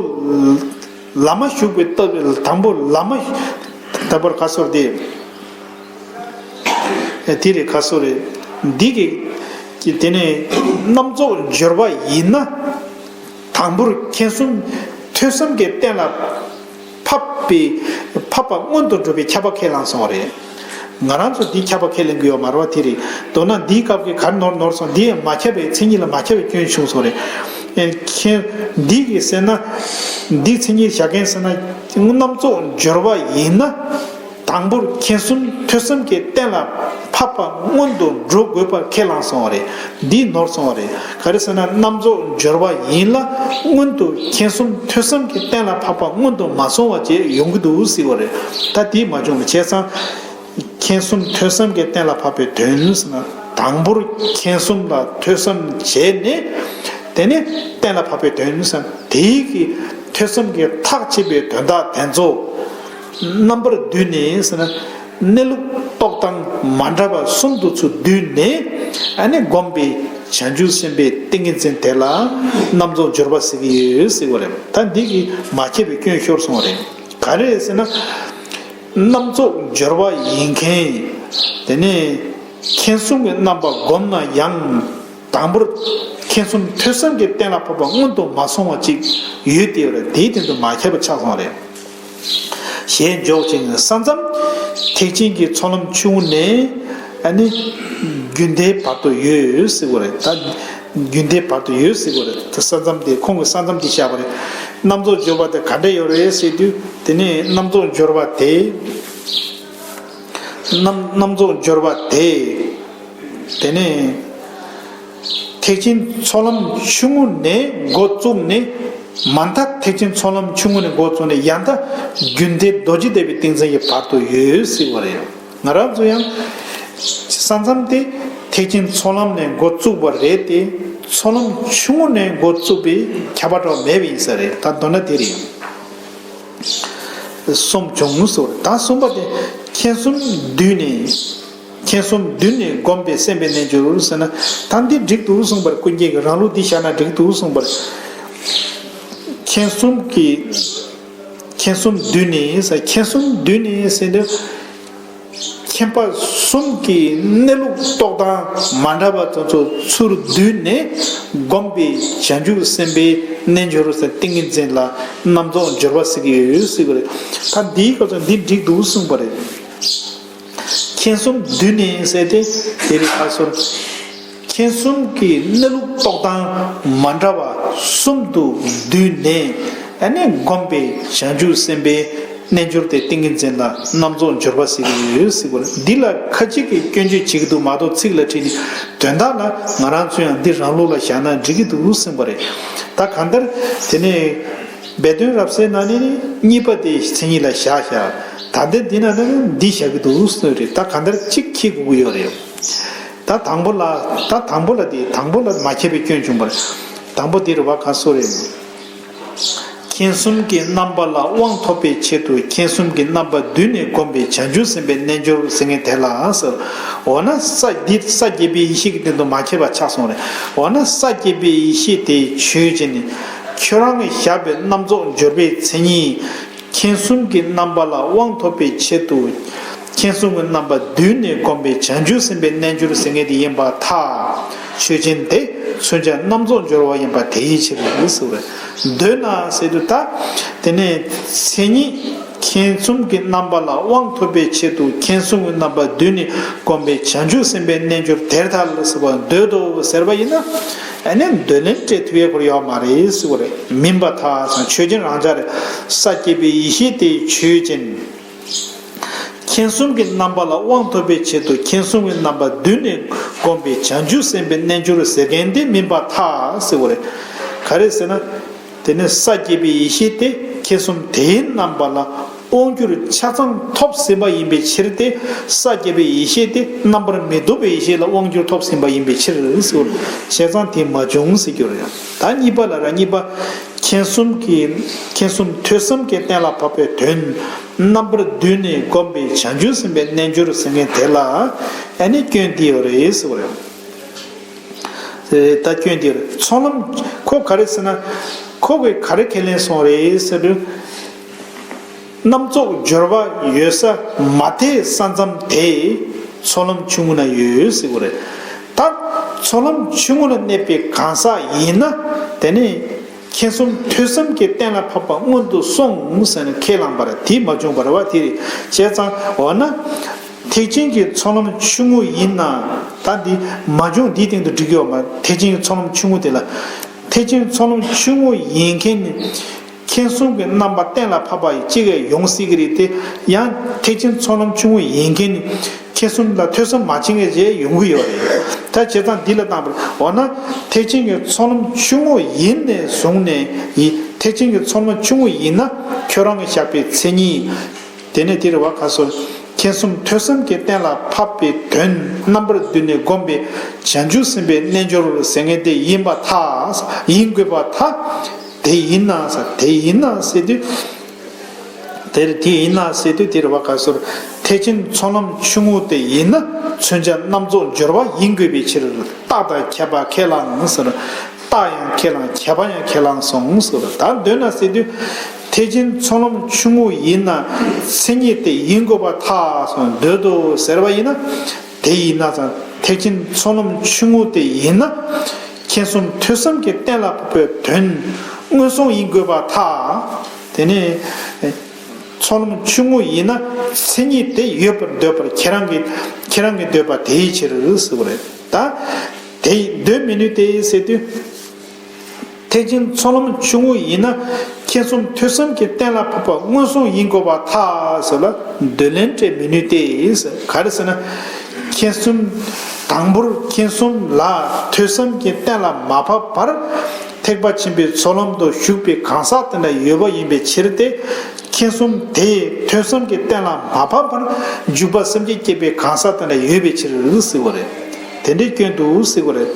བླ་མ་ཞུགས་པའི་སྟབས། དང་པོ་བླ་མ་ད་བར་ག་སོར་དེ། དེ་རེད་ག་སོར་རེད། འདི་གི་དེ་ནས་རྣམ་རྫོགས་སྦྱོར་བ་ཡིན་ན། དང་པོར་མཁྱེན་གསུམ་ཐོས་བསམ་གྱི་གཏན་ལ་ཕབ་པའི་ཕབ་པ་སྔོན་དུ་འགྲོ་བའི་ཁྱབ་པ་ཁས་བླངས་སོང་བ་རེད། ང་རང་ཚོ་འདི་ཁྱབ་པ་ཁས་ལེན་གྱི་ཡོད་མ་རེད་བ། དེ་རེད། མདོར་ན་འདིའི་སྐབས་ཀྱི་གར་ནོར་ནོར་སོང་། འདི་ཡང་མ་ཁྱབ་པའི་མཚན་ཉིད་ལ་མ་ཁྱབ་པའི་སྐྱོན་བྱུང་སོང་རེད། ཨེ། མཁྱེན། འདི་གི་ཟེར་ན། འདི་མཚན་ཉིད་བཞག་མཁན་ཟེར་ན། རྣམ་རྫོགས་སྦྱོར་བ་ཡིན་ན། དང་པོར་མཁྱེན་གསུམ་ཐོས་བསམ་གྱི་གཏན་ལ་ཕབ་པ་སྔོན་དུ་འགྲོ་དགོས་པར་ཁས་བླངས་སོང་བ་རེད། འདི་ནོར་སོང་བ་རེད། ག་རེ་ཟེར་ན་རྣམ་རྫོགས་སྦྱོར་བ་ཡིན་ལ་སྔོན་དུ་མཁྱེན་གསུམ་ཐོས་བསམ་གྱི་གཏན་ལ་ཕབ་པ་སྔོན་དུ་མ་སོང་བ་བཅས་ཡོང་གི་འདུག་ཟེར་བ་རེད། ད་འདི་མ་བྱུང་བ་བྱས་ཙང་། མཁྱེན་གསུམ་ཐོས་བསམ་གྱི་གཏན་ལ་ཕབ་པའི་དོན་ཟེར་ན། དང་པོར་མཁྱེན་གསུམ་ལ་ཐོས་བསམ་བྱས་ནས། དེ་ནས་གཏན་ལ་ཕབ་པའི་དོན་ཟེར་ན། དེའི་གི་ཐོས་བསམ་གྱི་ཐག་བཅད་པའི་དོན་དག་དེ་ཚོ་རྣམ་པར་བསྡུས་ནས་ཟེར་ན། གནས་ལུགས་རྟོགས་སྟངས་མ་འདྲ་བ་གསུམ་དུ་ཚུར་བསྡུས་ནས། ཨ་ནི་བསྒོམས་པའི་བྱང་ཆུབ་སེམས་དཔའི་ཏིང་ངེ་འཛིན་དེ་ལ་རྣམ་རྫོགས་སྦྱོར་བ་ཟེར་གྱི་ཡོད་ཟེར་བ་རེད། ད་འདི་གི་མ་ཁྱབ་པའི་སྐྱོན་ཤོར་སོང་བ་རེད། ག་རེ་ཟེར་ན། རྣམ་རྫོགས་སྦྱོར་བ་ཡིན་མཁན། དེ་ནས་མཁྱེན་གསུམ་གྱི་རྣམ་པ་བསྒོམས་ན་ཡང་། དང་པོར་མཁྱེན་གསུམ་ཐོས་བསམ་གྱི་གཏན་ལ་ཕབ་པ་སྔོན་དུ་མ་སོང་བ་ཅིག་ཡོད་དེ་བར་དེའི་སྟེང་དུ་མ་ཁྱབ་པ་ཆགས་སོང་བ་རེད། ཞེས་འཇོག་ཅིང་། ས་མཚམས་ཐེག་ཆེན་གྱི་ཚོགས་ལམ་ཆུང་ངུ་ནས་ཨ་ནི་རྒྱུན་མཐའི་བར་དུ་ཡོད་ཟེར་བ་རེད། ད་རྒྱུན་མཐའི་བར་དུ་ཡོད་ཟེར་བ་རེད། ད་ས་མཚམས་དེ་ཁོང་གིས་ས་མཚམས་དེ་བཞག་པ་རེད། རྣམ་རྫོགས་སྦྱོར་བ་དེ་ག་འདྲ་ཡོད་རེད་ཟེར་དུས། དེ་ནས་རྣམ་རྫོགས་སྦྱོར་བ་དེ། རྣམ་རྣམ་རྫོགས་སྦྱོར་བ་དེ། དེ་ནས་ཐེག་ཆེན་ཚོགས་ལམ་ཆུང་ངུ་ནས་འགོ་བཙུགས་ནས། མ་མཐའ་ཐེག་ཆེན་ཚོགས་ལམ་ཆུང་ངུ་ནས་འགོ་བཙུགས་ནས་ཡང་མཐའ་རྒྱུན་མཐའི་རྡོ་རྗེ་ཐེག་པའི་ཏིང་འཛིན་གྱི་བར་དུ་ཡོད་ཟེར་བ་རེད། ང་རང་ཚོ་ཡང་ས་མཚམས་དེ་ཐེག་ཆེན་ཚོགས་ལམ་ནས་འགོ་བཙུགས་པ་རེད་དེ། ཚོགས་ལམ་ཆུང་ངུ་ནས་འགོ་བཙུགས་པའི་ཁྱབ་པ་འདྲ་བ་མེད་པ་ཡིན་ས་རེད། ད་མདོར་ན་དེ་རེད། གསུམ་བྱུང་ཟེར་བ་རེད། ད་གསུམ་པ་དེ་མཁྱེན་གསུམ་བསྡུས་ནས། མཁྱེན་གསུམ་བསྡུས་ནས་བསྒོམས་པའི་སེམས་དཔའི་རྣལ་འབྱོར་ཟེར་ན། ད་འདི་འགྲིག་འདུག་གསུངས་པར། ཀུན་མཁྱེན་གྱི་རང་ལུགས་འདི་བཞག་ན་འགྲིག་འདུག་གསུངས་པར། མཁྱེན་གསུམ་གྱི། མཁྱེན་གསུམ་བསྡུས་ནས་ཟེར། མཁྱེན་གསུམ་བསྡུས་ནས་ཟེར་དུས། མཁྱེན་པ་གསུམ་གྱི་གནས་ལུགས་རྟོགས་སྟངས་མ་འདྲ་བ་དེ་ཚོ་ཚུར་བསྡུས་ནས་བསྒོམས་པའི་བྱང་ཆུབ་སེམས་དཔའི་རྣལ་འབྱོར་ཟེར། ཏིང་ངེ་འཛིན་ལ་རྣམ་རྫོགས་སྦྱོར་བ་ཟེར་གྱི་ཡོད་ཟེར་གྱི་རེད། ད་འདིའི་སྐབས་སུ་འདི་འགྲིག་འདུག་གསུངས་པ་རེད། མཁྱེན་གསུམ་བསྡུས་ནས་ཟེར་ཏེ་དེ་རིང་ཁ་སོར། མཁྱེན་གསུམ་གྱི་གནས་ལུགས་རྟོགས་སྟངས་མ་འདྲ་བ་གསུམ་དུ་བསྡུས་ནས། ཨ་ནི་བསྒོམས་པའི་བྱང་ཆུབ་སེམས་དཔའི་རྣལ་འབྱོར་དེ་ཏིང་ངེ་འཛིན་ལ་རྣམ་རྫོགས་སྦྱོར་བ་ཟེར་གྱི་ཡོད་ཟེར་གྱི་རེད། འདི་ལ་ཁ་ཅིག་གིས་སྐྱོན་བརྗོད་བྱེད་ཀྱི་འདུག་མ་གཏོགས་ཚིག་ལ་ཁྲིད་ནས། དོན་དག་ལ་ང་རང་ཚོ་ཡང་འདི་རང་ལུགས་ལ་བཞག་ན་འགྲིག་གི་འདུག་གསུངས་པ་རེད། ད་གང་ལྟར་དེ་ནས། སྦས་དོན་རབ་གསལ་ནང་ནས་ནི་གཉིས་པ་དེ་མཚན་ཉིད་ལ་བཞག་བཞག་ད་ལྟའི་འདི་ན་ནི་འདི་བཞག་གི་འདུག་ཟེར་རེད། ད་གང་ལྟར་གཅིག་འཁྱེར་དགོས་ཀྱི་ཡོད་རེད། ད་དང་པོ་ལ། ད་དང་པོ་ལ་དེ། དང་པོ་ལ་མ་ཁྱབ་པའི་སྐྱོན་བྱུང་བར། དང་པོ་དེ་རེད་བ། ག་སོ་རེད། མཁྱེན་གསུམ་གྱི་རྣམ་པ་ལ་དབང་ཐོབ་པའི་ཆེད་དུ་མཁྱེན་གསུམ་གྱི་རྣམ་པ་བསྡུས་ནས་བསྒོམས་པའི་བྱང་ཆུབ་སེམས་དཔའི་རྣལ་འབྱོར་ཟེར་མཁན་དེ་ལ་ཟེར། འོ་ན་ས་འདི་ས་བརྒྱད་པའི་ཡེ་ཤེས་ཀྱི་སྟེང་དུ་མ་ཁྱབ་པ་ཆགས་སོང་རེད། འོ་ན་ས་བརྒྱད་པའི་ཡེ་ཤེས་དེ་ཆོས་ཅན། ཁྱོད་རང་གིས་བཞག་པའི་རྣམ་རྫོགས་འབྱོར་པའི་མཚན་ཉིད། མཁྱེན་གསུམ་གྱི་རྣམ་པ་ལ་དབང་ཐོབ་པའི་ཆེད་དུ། མཁྱེན་གསུམ་གྱི་རྣམ་པ་བསྡུས་ནས་བསྒོམས་པའི་བྱང་ཆུབ་སེམས་དཔའི་རྣལ་འབྱོར་ཟེར་མཁན་དེ་ཡིན་པར་ཐལ། ཆོས་ཅན་དེ་མཚོན་བྱ་རྣམ་རྫོགས་འབྱོར་བ་ཡིན་པ་དེའི་ཕྱིར་ཟེར་བས། འདོད་ན་ཟེར་དུས་ད། དེ་ནས་མཚན་ཉིད་མཁྱེན་གསུམ་གྱི་རྣམ་པ་ལ་དབང་ཐོབ་པའི་ཆེད་དུ་མཁྱེན་གསུམ་གྱི་རྣམ་པ་བསྡུས་ནས་བསྒོམས་པའི་བྱང་ཆུབ་སེམས་དཔའི་རྣལ་འབྱོར་དེར་ཐལ་ཟེར་བ། འདོད་དོ་ཟེར་བ་ཡིན་ན། ཨ་ནི་འདོད་ལན་སྤྲད་ཐུབ་ཡས་ཁོ་ཡོད་མ་རེད་ཟེར་བ་རེད། མིན་པར་ཐལ་ཟེར། ཆོས་ཅན་རང་འཇགས་རེད། ས་བརྒྱད་པའི་ཡེ་ཤེས་དེ་ཆོས་ཅན། མཁྱེན་གསུམ་གྱི་རྣམ་པ་ལ་དབང་ཐོབ་པའི་ཆེད་དུ་མཁྱེན་གསུམ་གྱི་རྣམ་པ་བསྡུས་ནས་བསྒོམས་པའི་བྱང་ཆུབ་སེམས་དཔའི་རྣལ་འབྱོར་ཟེར་མཁན་དེ་མིན་པར་ཐལ་ཟེར་བ་རེད། ག་རེ་ཟེར་ན། དེ་ནི་ས་བརྒྱད་པའི་ཡེ་ཤེས་དེ་མཁྱེན་གསུམ་དེའི་རྣམ་པ་ལ་དབང་བསྒྱུར་ཆ་ཚང་ཐོབ་ཟིན་པ་ཡིན་པའི་ཕྱིར་ཏེ། ས་བརྒྱད་པའི་ཡེ་ཤེས་དེ་རྣམ་པར་མི་རྟོག་པའི་ཡེ་ཤེས་ལ་དབང་བསྒྱུར་ཐོབ་ཟིན་པ་ཡིན་པའི་ཕྱིར་ཟེར། བྱས་ཙང་དེ་མ་བྱུང་ཟེར་རྒྱུ་རེད། ད་གཉིས་པ་ལ་ར། གཉིས་པ། མཁྱེན་གསུམ་གྱི་མཁྱེན་གསུམ་ཐོས་བསམ་གྱིས་གཏན་ལ་ཕབ་པའི་དོན། རྣམ་པར་བསྡུས་ནས་བསྒོམས་པའི་བྱང་ཆུབ་སེམས་དཔའི་རྣལ་འབྱོར་ཟེར་མཁན་དེ་ལ་ཨ་ནི་སྐྱོན་དེ་ཡོད་རེད་ཟེར་བ་རེད། ད་སྐྱོན་དེ་རེད། ཚོགས་ལམ་ཁོ་ག་རེ་ཟེར་ན། ཁོ་གིས་ག་རེ་ཁས་ལེན་སོང་རེད་ཟེར་དུས། རྣམ་རྫོགས་སྦྱོར་བ་ཡོད་ས་མ་དེའི་ས་མཚམས་དེ་ཚོགས་ལམ་ཆུང་ངུ་ན་ཡོད་ཟེར་བ་རེད། ད་ཚོགས་ལམ་ཆུང་ངུ་ལ་གནས་པའི་གང་ཟག་ཡིན་ན། དེ་ནི་མཁྱེན་གསུམ་ཐོས་བསམ་གྱིས་གཏན་ལ་ཕབ་པ་སྔོན་དུ་སོང་ཟེར་ནས་ཁས་བླངས་པ་རེད། དེ་མ་བྱུང་བ་རེད་བ། དེ་རེད། བྱས་ཙང་འོ་ན། ཐེག་ཆེན་གྱི་ཚོགས་ལམ་ཆུང་ངུ་ཡིན་ན། ད་འདི་མ་བྱུང་། འདིའི་སྟེང་དུ་འགྲིག་གི་ཡོད་མ། ཐེག་ཆེན་གྱི་ཚོགས་ལམ་ཆུང་ངུ་དེ་ལ། ཐེག་ཆེན་ཚོགས་ལམ་ཆུང་ངུ་ཡིན་མཁན་ནི། མཁྱེན་གསུམ་གྱི་རྣམ་པ་གཏན་ལ་ཕབ་པ་ཡི་གཅིག་གིས་ཡོང་སྲིད་ཀྱི་རེད་དེ། ཡང་ཐེག་ཆེན་ཚོགས་ལམ་ཆུང་ངུ་ཡིན་མཁན་ནི། མཁྱེན་གསུམ་ལ་ཐོས་བསམ་མ་བྱེད་མཁན་ཞིག་ཡོང་གི་ཡོད་རེད། ད་བྱས་ཙང་འདི་ལ་བཏང་བར། འོ་ན་ཐེག་ཆེན་གྱི་ཚོགས་ལམ་ཆུང་ངུ་ཡིན་ནས་བཟུང་ནས་ཡིན། ཐེག་ཆེན་གྱི་ཚོགས་ལམ་ཆུང་ངུ་ཡིན་ན་ཁྱོད་རང་གིས་བཞག་པའི་མཚན་ཉིད། དེ་ནས་དེ་རེད་བ། ག་སོ། མཁྱེན་གསུམ་ཐོས་བསམ་གྱིས་གཏན་ལ་ཕབ་པའི་དོན་རྣམ་པར་བསྡུས་ནས་བསྒོམས་པའི་བྱང་ཆུབ་སེམས་དཔའི་རྣལ་འབྱོར་ཟེར་མཁན་དེ་ཡིན་པར་ཐལ། ཡིན་དགོས་པར་ཐལ། དེ་ཡིན་ན་ཟེར། དེ་ཡིན་ན་ཟེར་དུས། དེར་དེ་ཡིན་ན་ཟེར་དུས་དེ་རེད་བ། ག་སོ། ཐེག་ཆེན་ཚོགས་ལམ་ཆུང་ངུ་དེ་ཡིན་ན་མཚོན་བྱ་རྣམ་རྫོགས་སྦྱོར་བ་ཡིན་དགོས་པའི་ཕྱིར། རྟགས་དང་ཁྱད་པར་ཁས་བླངས་ཟེར། རྟགས་ཡང་ཁས་བླངས། ཁྱད་པར་ཡང་ཁས་བླངས་སོང་ཟེར། ད་འདོད་ན་ཟེར་དུས། ཐེག་ཆེན་ཚོགས་ལམ་ཆུང་ངུ་ཡིན་ན་མཚན་ཉིད་དེ་ཡིན་དགོས་པར་ཐལ་སོང་འདོད་དོ་ཟེར་བ་ཡིན་ན། དེ་ཡིན་ན་ཙང་ཐེག་ཆེན་ཚོགས་ལམ་ཆུང་ངུ་དེ་ཡིན་ན། མཁྱེན་གསུམ་ཐོས་བསམ་གྱིས་གཏན་ལ་ཕབ་པའི་དོན་མངོན་སུམ་ཡིན་དགོས་པར་ཐལ། དེ་ནས་ཚོགས་ལམ་ཆུང་ངུ་ཡིན་ན་མཚན་ཉིད་དེ་ཡོད་པར་འདོད་པར་ཁྱེད་རང་གིས་ཁྱེད་རང་གིས་འདོད་པ་དེའི་ཕྱིར་ཟེར་བ་རེད། ད་དེ་འདོད་མི་ནུས་ཏེ་ཟེར་དུས། ཐེག་ཆེན་ཚོགས་ལམ་ཆུང་ངུ་ཡིན་ན་མཁྱེན་གསུམ་ཐོས་བསམ་གྱིས་གཏན་ལ་ཕབ་པ་མངོན་སུམ་ཡིན་དགོས་པར་ཐལ་ཟེར་ལ་འདོད་ལན་སྤྲད་མི་ནུས་ཏེ་ཟེར། ག་རེ་ཟེར་ན། མཁྱེན་གསུམ། དང་པོར་མཁྱེན་གསུམ་ལ་ཐོས་བསམ་གྱིས་གཏན་ལ་མ་ཕབ་བར་ཐེག་པ་ཆེན་པོའི་ཚོགས་ལམ་དུ་ཞུགས་པའི་གང་ཟག་དེ་འདྲ་ཡོད་པ་ཡིན་པའི་ཕྱིར་ཏེ། མཁྱེན་གསུམ་དེ་ཐོས་བསམ་གྱིས་གཏན་ལ་མ་ཕབ་པར་འཇུག་པ་སེམས་བསྐྱེད་བསྐྱེད་པའི་གང་ཟག་དེ་འདྲ་ཡོད་པའི་ཕྱིར་ཟེར་བ་རེད། དེ་འདྲའི་སྐྱོན་འདུག་ཟེར་བ་རེད།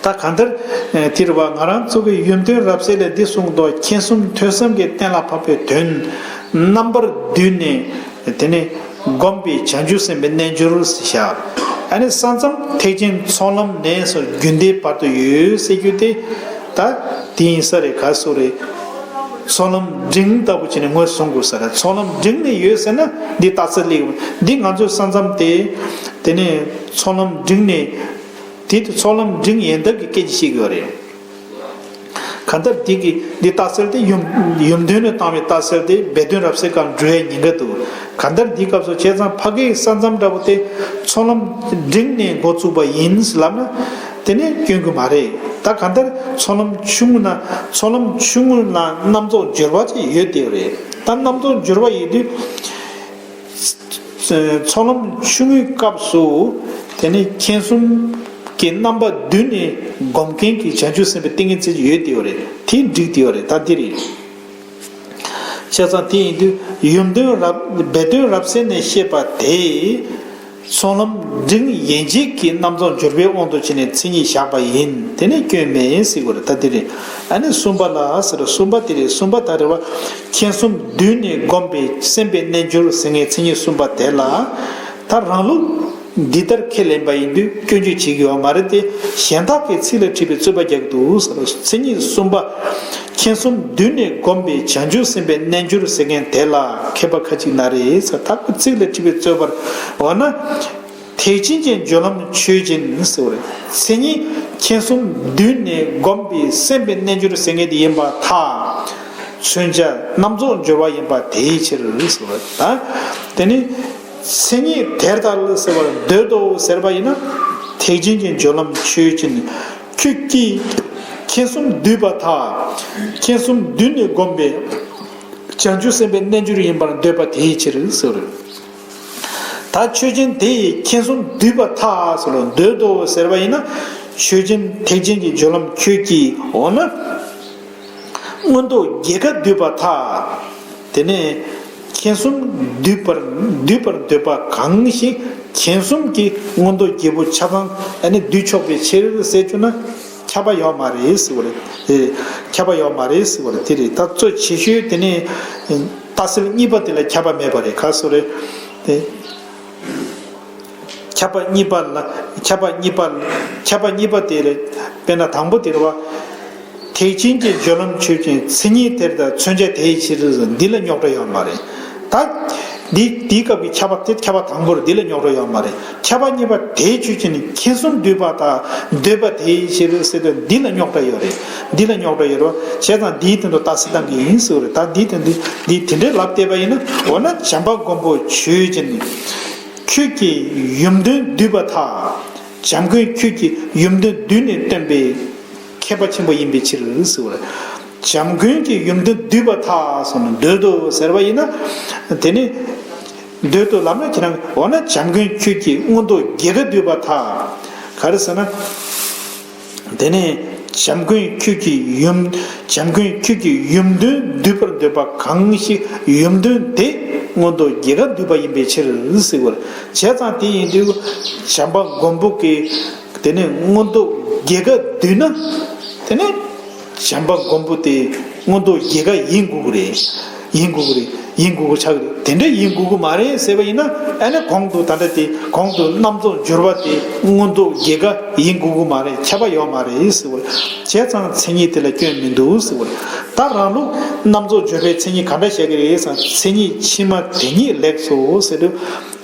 ད་གང་ལྟར། ཨེ། དེ་རེད་བ། ང་རང་ཚོ་གི་ཡུམ་དོན་རབ་གསལ་ལས་འདི་གསུངས་འདུག་མཁྱེན་གསུམ་ཐོས་བསམ་གྱིས་གཏན་ལ་ཕབ་པའི་དོན་རྣམ་པར་བསྡུས་ནས། དེ་ནས་བསྒོམས་པའི་བྱང་ཆུབ་སེམས་དཔའི་རྣལ་འབྱོར་ཟེར་བཞག་ཨ་ནི་ས་མཚམས་ཐེག་ཆེན་ཚོགས་ལམ་ནས་སོ་རྒྱུན་ལྡན་བར་དུ་ཡོད་ཟེར་རྒྱུ་དེ། ད་དེ་ཡིན་ས་རེད། ག་སོ་རེད། ཚོགས་ལམ་འབྲིང་ལྟ་བུ་བྱས་ནས་ངོས་བཟུང་དགོས་ས་རེད། ཚོགས་ལམ་འབྲིང་ནས་ཡོད་ཟེར་ན་འདི་རྟགས་གསལ་སླེབས། འདི་ང་ཚོའི་ས་མཚམས་དེ། དེ་ནས་ཚོགས་ལམ་འབྲིང་ནས། དེ་དུས་ཚོགས་ལམ་འབྲིང་ཡན་འདབ་ཀྱི་སྐད་ཆ་བཤད་ཀྱི་ཡོད་རེད། གང་ལྟར་འདི་གི་འདི་རྟགས་གསལ་དེ་ཡུམ་ཡུམ་དོན་ནས་བཏང་བའི་རྟགས་གསལ་དེ་སྦས་དོན་རབ་གསལ་སྒང་འགྲོ་ཡའི་ཉེན་ཁ་འདུག་གང་ལྟར་འདིའི་སྐབས་སུ་བྱས་ཙང་ཕ་གིའི་ས་མཚམས་འདྲ་པོ་དེ་ཚོགས་ལམ་འབྲིང་ནས་འགོ་བཙུགས་པ་ཡིན་ལབ་ན་དེ་ནས་སྐྱོན་གྱི་མ་རེད། ད་གང་ལྟར་ཚོགས་ལམ་ཆུང་ངུ་ན་ཚོགས་ལམ་ཆུང་ངུ་ན་རྣམ་རྫོགས་སྦྱོར་བ་ཅིག་ཡོད་དེ་རེད། ད་རྣམ་རྫོགས་སྦྱོར་བ་ཡོད་དུས། ཚོགས་ལམ་ཆུང་ངུའི་སྐབས་སུ་དེ་ནི་མཁྱེན་གསུམ་གྱི་རྣམ་པ་བསྡུས་ནས་སྒོམ་མཁན་གྱི་བྱང་ཆུབ་སེམས་དཔའི་ཏིང་ངེ་འཛིན་ཡོད་དེ་ཡོད་རེད། དེ་འགྲིག་དེ་ཡོད་རེད། ད་འདི་རེད། བྱས་ཙང་དེ་ཡིན་དུས་ཡུམ་དོན་རབ་སྦས་དོན་རབ་གསལ་ནས་བཤད་པ་དེ། ཚོགས་ལམ་འབྲིང་ཡན་ཆད་ཀྱི་རྣམ་རྫོགས་འབྱོར་པའི་དབང་དུ་བྱས་ནས་མཚན་ཉིད་བཞག་པ་ཡིན། དེ་ནི་སྐྱོན་མེད་ཟེར་དགོས་རེད། ད་དེ་རེད། ཨ་ནི་གསུམ་པ་ལ་ཟེར། གསུམ་པ་དེ་རེད། གསུམ་པ་ད་རེད་བ། མཁྱེན་གསུམ་བསྡུས་ནས་བསྒོམས་པའི་སེམས་དཔའི་རྣལ་འབྱོར་ཟེར་མཁན་མཚན་ཉིད་གསུམ་པ་དེ་ལ། ད་རང་ལུགས་འདི་ལྟར་ཁས་ལེན་པ་ཡིན་དུས་སྐྱོན་བརྗོད་བྱེད་ཀྱི་ཡོད་མ་རེད་དེ། གཞན་དག་གིས་ཚིག་ལ་ཁྲིད་པའི་རྩོད་པ་རྒྱག་གི་འདུག་ཟེར། མཚན་ཉིད་གསུམ་པ། མཁྱེན་གསུམ་བསྡུས་ནས་བསྒོམས་པའི་བྱང་ཆུབ་སེམས་དཔའི་རྣལ་འབྱོར་ཟེར་མཁན་དེ་ལ་མཁས་པ་ཁ་ཅིག་ན་རེ་ཟེར། ད་ཁོ་ཚིག་ལ་ཁྲིད་པའི་རྩོད་པར། འོ་ན། ཐེག་ཆེན་གྱི་སྦྱོར་ལམ་ཆོས་ཅན་ཟེར་བ་རེད། མཚན་ཉིད་མཁྱེན་གསུམ་བསྡུས་ནས་བསྒོམས་པའི་སེམས་དཔའི་རྣལ་འབྱོར་ཟེར་མཁན་དེ་ཡིན་པར་ཐལ། མཚོན་བྱ་རྣམ་རྫོགས་སྦྱོར་བ་ཡིན་པ་དེའི་ཕྱིར་ཟེར་བ་རེད། ད་དེ་ནི། མཚན་ཉིད་དེ་ལྟར་ཟེར་བར་འདོད་དོ་ཟེར་བ་ཡིན་ན། ཐེག་ཆེན་གྱི་སྦྱོར་ལམ་ཆོས་ཅན། ཁྱོད་ཀྱིས་མཁྱེན་གསུམ་བསྡུས་པར་ཐལ། མཁྱེན་གསུམ་བསྡུས་ནས་བསྒོམས་པའི་བྱང་ཆུབ་སེམས་དཔའི་རྣལ་འབྱོར་ཡིན་པར་འདོད་པ་དེའི་ཕྱིར་ཟེར། ད་ཆོས་ཅན་དེ་ཡིས་མཁྱེན་གསུམ་བསྡུས་པར་ཐལ་ཟེར་ལ་འདོད་དོ་ཟེར་བ་ཡིན་ན། ཆོས་ཅན་ཐེག་ཆེན་གྱི་སྦྱོར་ལམ་ཁྱོད་ཀྱིས། འོ་ན། མངོན་རྟོགས་བརྒྱད་ཀ་བསྡུས་པར་ཐལ། དེ་ནས་མཁྱེན་གསུམ་བསྡུས་པར་བསྡུས་པར་འདོད་པ་གང་ཞིག་མཁྱེན་གསུམ་གྱི་མངོན་རྟོགས་བརྒྱད་པོ་ཆ་ཚང་ཨ་ནི་བསྡུས་ཆོག་པའི་ཕྱིར་ཟེར་བཅུག་ན་ཁྱབ་པ་ཡོད་མ་རེད་ཟེར་བ་རེད། ཨེ། ཁྱབ་པ་ཡོད་མ་རེད་ཟེར་བ་རེད། དེ་རེད། ད་གཙོ་ཆེ་ཤོས་དེ་ནི་རྟགས་གསལ་གཉིས་པ་དེ་ལ་ཁྱབ་པ་མེད་པ་རེད། ག་སོ་རེད་དེ། ཁྱབ་པ་གཉིས་པ་ལ། ཁྱབ་པ་གཉིས་པ་ལ། ཁྱབ་པ་གཉིས་པ་དེ་རེད། དཔེར་ན་དང་པོ་དེ་རེད་བ། ཐེག་ཆེན་གྱི་སྦྱོར་ལམ་ཆོས་ཅན། མཚན་ཉིད་དེ་ལྟར་མཚོན་བྱ་དེའི་ཕྱིར། འདི་ལ་རྙོག་དྲ་ཡོད་མ་རེད། ད་འདི་འདིའི་སྐབས་ཀྱི་ཁྱབ་པ་དེ་ཁྱབ་པ་དང་པོ་རེད། འདི་ལ་རྙོག་དྲ་ཡོད་མ་རེད། ཁྱབ་པ་གཉིས་པ་དེའི་ཆོས་ཅན་ནི་མཁྱེན་གསུམ་བསྡུས་པ་དང་འདོད་པ་དེའི་ཕྱིར་ཟེར་དུས་འདི་ལ་རྙོག་དྲ་ཡོད་རེད། འདི་ལ་རྙོག་དྲ་ཡོད་རེད་བ། བྱས་ཙང་འདིའི་དོན་དུ་རྟགས་གསལ་བཏང་གི་ཡིན་ཟེར་བ་རེད། ད་འདིའི་དོན་དུ་འདི་དེ་འདྲའི་ལབ་བསྡད་པ་ཡིན་ན། འོ་ན་བྱམས་པ་མགོན་པོ་ཆོས་ཅན། ཁྱོད་ཀྱིས་ཡུམ་དོན་བསྡུས་པར་ཐལ། བྱམས་མགོན་ཁྱོད་ཀྱིས་ཡུམ་དོན་བསྡུས་ནས་སྟོན་པའི་མཁས་པ་ཆེན་པོ་ཡིན་པའི་ཕྱིར་ཟེར་བ་རེད། བྱམས་མགོན་གྱིས་ཡུམ་དོན་བསྡུས་པར་ཐལ་ཟེར་ནས་འདོད་དོ་ཟེར་བ་ཡིན་ན། དེ་ནི་འདོད་དོ་ལབ་ན་ཁྱེད་རང་། འོ་ན་བྱམས་མགོན་ཁྱོད་ཀྱིས་མངོན་རྟོགས་བརྒྱད་ཀ་བསྡུས་པར་ཐལ། ག་རེ་ཟེར་ན། དེ་ནས་བྱམས་མགོན་ཁྱོད་ཀྱིས་ཡུམ། བྱམས་མགོན་ཁྱོད་ཀྱིས་ཡུམ་དོན་བསྡུས་པར་འདོད་པ་གང་ཞིག་ཡུམ་དོན་དེ་མངོན་རྟོགས་བརྒྱད་ཀ་བསྡུས་པ་ཡིན་པའི་ཕྱིར་ཟེར་བ་རེད། བྱས་ཙང་དེ་ཡིན་དུས་བྱམས་པ་མགོན་པོ་གིས་དེ་ནས་མངོན་རྟོགས་བརྒྱད་ཀ་བསྡུས་ན། དེ་ནས་བྱམས་པ་མགོན་པོ་དེ་མངོན་རྟོགས་བརྒྱད་ཀ་ཡིན་དགོས་ཀྱི་རེད། ཡིན་དགོས་ཀྱི་རེད། ཡིན་དགོས་ཀྱི་ཆགས་ཀྱི་རེད། དེ་འདྲ་ཡིན་དགོས་ཀྱི་མ་རེད་ཟེར་བ་ཡིན་ན། ཨ་ནི་གོང་དུ་ད་ལྟ་དེ་གོང་དུ་རྣམ་རྫོགས་སྦྱོར་བ་དེ་མངོན་རྟོགས་བརྒྱད་ཀ་ཡིན་དགོས་ཀྱི་མ་རེད། ཁྱབ་པ་ཡོད་མ་རེད་ཟེར་བ་རེད། བྱས་ཙང་མཚན་ཉིད་དེ་ལ་སྐྱོན་མི་འདུག་ཟེར་བ་རེད། ད་རང་ལུགས་རྣམ་རྫོགས་སྦྱོར་བའི་མཚན་ཉིད་ག་འདྲ་བཤད་ཀྱི་རེད་ཟེར་ན། མཚན་ཉིད་ཕྱི་མ་དེ་ཉིད་ལེགས་སོ་ཟེར་དུས།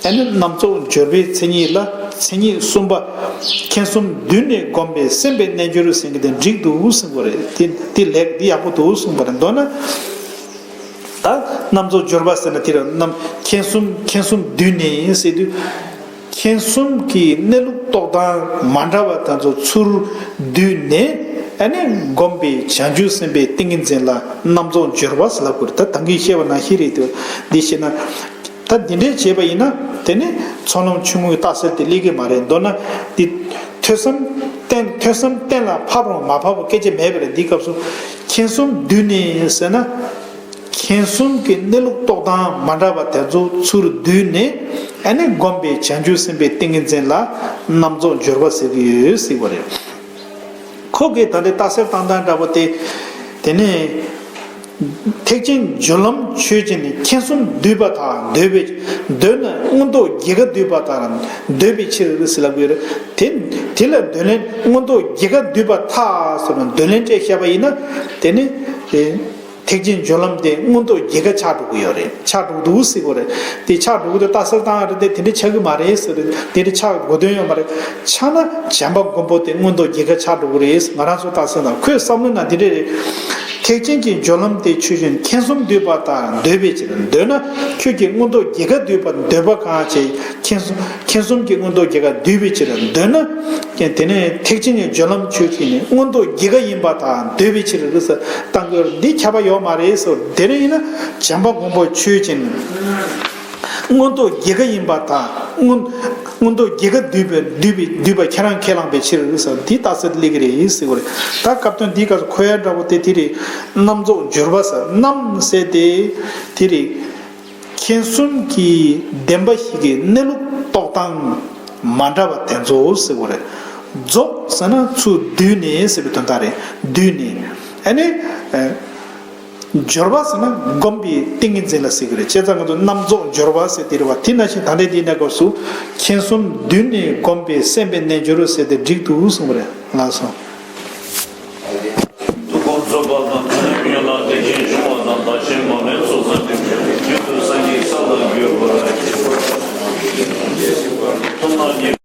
ཨ་ནི་རྣམ་རྫོགས་སྦྱོར་བའི་མཚན་ཉིད་ལ་མཚན་ཉིད་གསུམ་པ། མཁྱེན་གསུམ་བསྡུས་ནས་བསྒོམས་པའི་སེམས་དཔའི་རྣལ་འབྱོར་ཟེར་མཁན་དེ་འགྲིག་འདུག་གསུངས་པ་རེད། དེ་དེ་ལེགས། དེ་ཡག་པོ་འདུག་གསུངས་པ་རེད། མདོར་ན། ད་རྣམ་རྫོགས་སྦྱོར་བ་ཟེར་ན་དེ་རེད། རྣམ་མཁྱེན་གསུམ་མཁྱེན་གསུམ་བསྡུས་ནས་ཟེར་དུས། མཁྱེན་གསུམ་གྱི་གནས་ལུགས་རྟོགས་སྟངས་མ་འདྲ་བ་དེ་ཚོ་ཚུར་བསྡུས་ནས། ཨ་ནི་བསྒོམས་པའི་བྱང་ཆུབ་སེམས་དཔའི་ཏིང་ངེ་འཛིན་ལ་རྣམ་རྫོགས་སྦྱོར་བ་ཟེར་ལབ་དགོས་རེད། ད་ད་གིན་བཤད་པ་ནང་བཞིན་རེད་དེ། འདི་བཤད་ན། ད་འདི་འདྲས་བྱས་པ་ཡིན་ན། དེ་ནི་ཚོགས་ལམ་ཆུང་ངུའི་རྟགས་གསལ་དེ་སླེབས་ཀྱི་མ་རེད། མདོར་ན་འདི་ཐོས་བསམ་གཏན། ཐོས་བསམ་གཏན་ལ་ཕབ་རུང་མ་ཕབ་པ་སྐད་ཆ་མེད་པ་རེད། འདིའི་སྐབས་སུ་མཁྱེན་གསུམ་བསྡུས་ནས་ཟེར་ན། མཁྱེན་གསུམ་གྱི་གནས་ལུགས་རྟོགས་སྟངས་མ་འདྲ་བ་དེ་ཚོ་ཚུར་བསྡུས་ནས། ཨ་ནི་བསྒོམས་པའི་བྱང་ཆུབ་སེམས་དཔའི་ཏིང་ངེ་འཛིན་ལ་རྣམ་རྫོགས་སྦྱོར་བ་ཟེར་གྱི་ཡོད་ཟེར་བ་རེད། ཁོ་གིས་ད་ལྟའི་རྟགས་གསལ་བཏང་སྟངས་འདྲ་པོ་དེ། དེ་ནས་ཐེག་ཆེན་སྦྱོར་ལམ་ཆོས་ཅན། ནི་མཁྱེན་གསུམ་བསྡུས་པར་ཐལ། འདོད་པའི། འདོད་ན་མངོན་རྟོགས་བརྒྱད་ཀ་བསྡུས་པར་ཐལ། འདོད་པའི་ཕྱིར་ཟེར་ལབ་ཡོད་རེད། དེ་དེ་ལ་འདོད་ལན། མངོན་རྟོགས་བརྒྱད་ཀ་བསྡུས་པར་ཐལ་ཟེར་ན་འདོད་ལན་སྤྲད་བཞག་པ་ཡིན་ན། དེ་ནི། ཐེག་ཆེན་སྦྱོར་ལམ་དེ་མངོན་རྟོགས་བརྒྱད་ཀ་ཆགས་འགྲོ་གི་ཡོད་རེད། ཆགས་འགྲོ་གི་འདུག་ཟེར་གྱི་ཡོད་རེད། དེ་ཆགས་འགྲོ་གི་འདུག་རྟགས་གསལ་བཏང་ཡ་རེད་དེ། དེ་འདྲ་ཆགས་ཀྱི་མ་རེད་ཟེར་རེད། དེ་འདྲ་ཆགས་དགོས་དོན་ཡོད་མ་རེད། ཆགས་ན་བྱམས་པ་མགོན་པོ་དེ་མངོན་རྟོགས་བརྒྱད་ཀ་ཆགས་འགྲོ་གི་རེད། ང་རང་ཚོ་རྟགས་གསལ་དང་ཁོའི་བསམ་བློ་ནང་དེ་འདྲ་རེད། ཐེག་ཆེན་གྱི་སྦྱོར་ལམ་དེ་ཆོས་ཅན། མཁྱེན་གསུམ་བསྡུས་པར་ཐལ། འདོད་པའི་ཕྱིར། འདོད་ན་ཁྱོད་ཀྱིས་མངོན་རྟོགས་བརྒྱད་ཀ་བསྡུས་པར་འདོད་པ་གང་བྱེད། མཁྱེན་གསུམ། མཁྱེན་གསུམ་གྱི་མངོན་རྟོགས་བརྒྱད་ཀ་བསྡུས་པའི་ཕྱིར། འདོད་ན། དེ་ནས་ཐེག་ཆེན་གྱི་སྦྱོར་ལམ་ཆོས་ཅན། ནི་མངོན་རྟོགས་བརྒྱད་ཀ་ཡིན་པར་ཐལ། འདོད་པའི་ཕྱིར་ཟེར་བཏང་གི་ཡོད་རེད། འདི་ཁྱབ་པ་ཡོད་མ་རེད་ཟེར། དེ་རིང་ཡིན་ན་བྱམས་པ་མགོན་པོ་ཆོས་ཅན། མངོན་རྟོགས་བརྒྱད་ཀ་ཡིན་པར་ཐལ། མངོན། མངོན་རྟོགས་བརྒྱད་ཀ་བསྡུས་པའི། བསྡུས་པའི། བསྡུས་པ་ཁྱེད་རང་ཁས་བླངས་པའི་ཕྱིར་ཟེར། འདི་རྟགས་གསལ་སླེབས་ཀྱི་རེད་ཟེར་བ་རེད། ད་སྐབས་དོན་འདིའི་སྐབས་སུ་འཁོར་ཡ་འདྲ་པོ་དེ་དེ་རེད། རྣམ་རྫོགས་སྦྱོར་བ་ཟེར། རྣམ་ཟེར་དེ་དེ་རེད། མཁྱེན་གསུམ་གྱི་བདེན་པ་བཞི་གི་གནས་ལུགས་རྟོགས་ རྫོགས་སྟངས་མ་འདྲ་བ་དེ་ཚོ་ཟེར་བ་རེད། རྫོགས་ཟེར་ན་ཚུར་བསྡུས་ནས་ཟེར་བའི་དོན་དག་རེད། བསྡུས་ནས། ཨ་ནི། ཨ། སྦྱོར་བ་ཟེར་ན་སྒོམ་པའི་ཏིང་ངེ་འཛིན་ལ་ཟེར་གྱི་རེད། བྱས་ཙང་ང་ཚོ་རྣམ་རྫོགས་སྦྱོར་བ་ཟེར་དེ་རེད་བ། དེ་ནང་བཞིན་ད་ལྟའི་འདིའི་གནས་སྐབས་སུ་མཁྱེན་གསུམ་བསྡུས་ནས་བསྒོམས་པའི་སེམས་དཔའི་རྣལ་འབྱོར་ཟེར་དེ་འགྲིག་འདུག་གསུངས་པ་རེད། ལགས་སོ། ཐུགས་དགོངས་རྫོགས་པ་དང་། ཐུགས་ཉིད་ཡོད་ལ་བདེ་ཆེན་འབྱུང་བ་དང་། བདག་གཞན་མ་ལུས་ཚོགས་བསགས་ཏེ། རྒྱུན་དུ་སངས་རྒྱས་ས་ལ་འགོད་པར་བྱེད་པ། ཐོབ་ནས་ཉེས་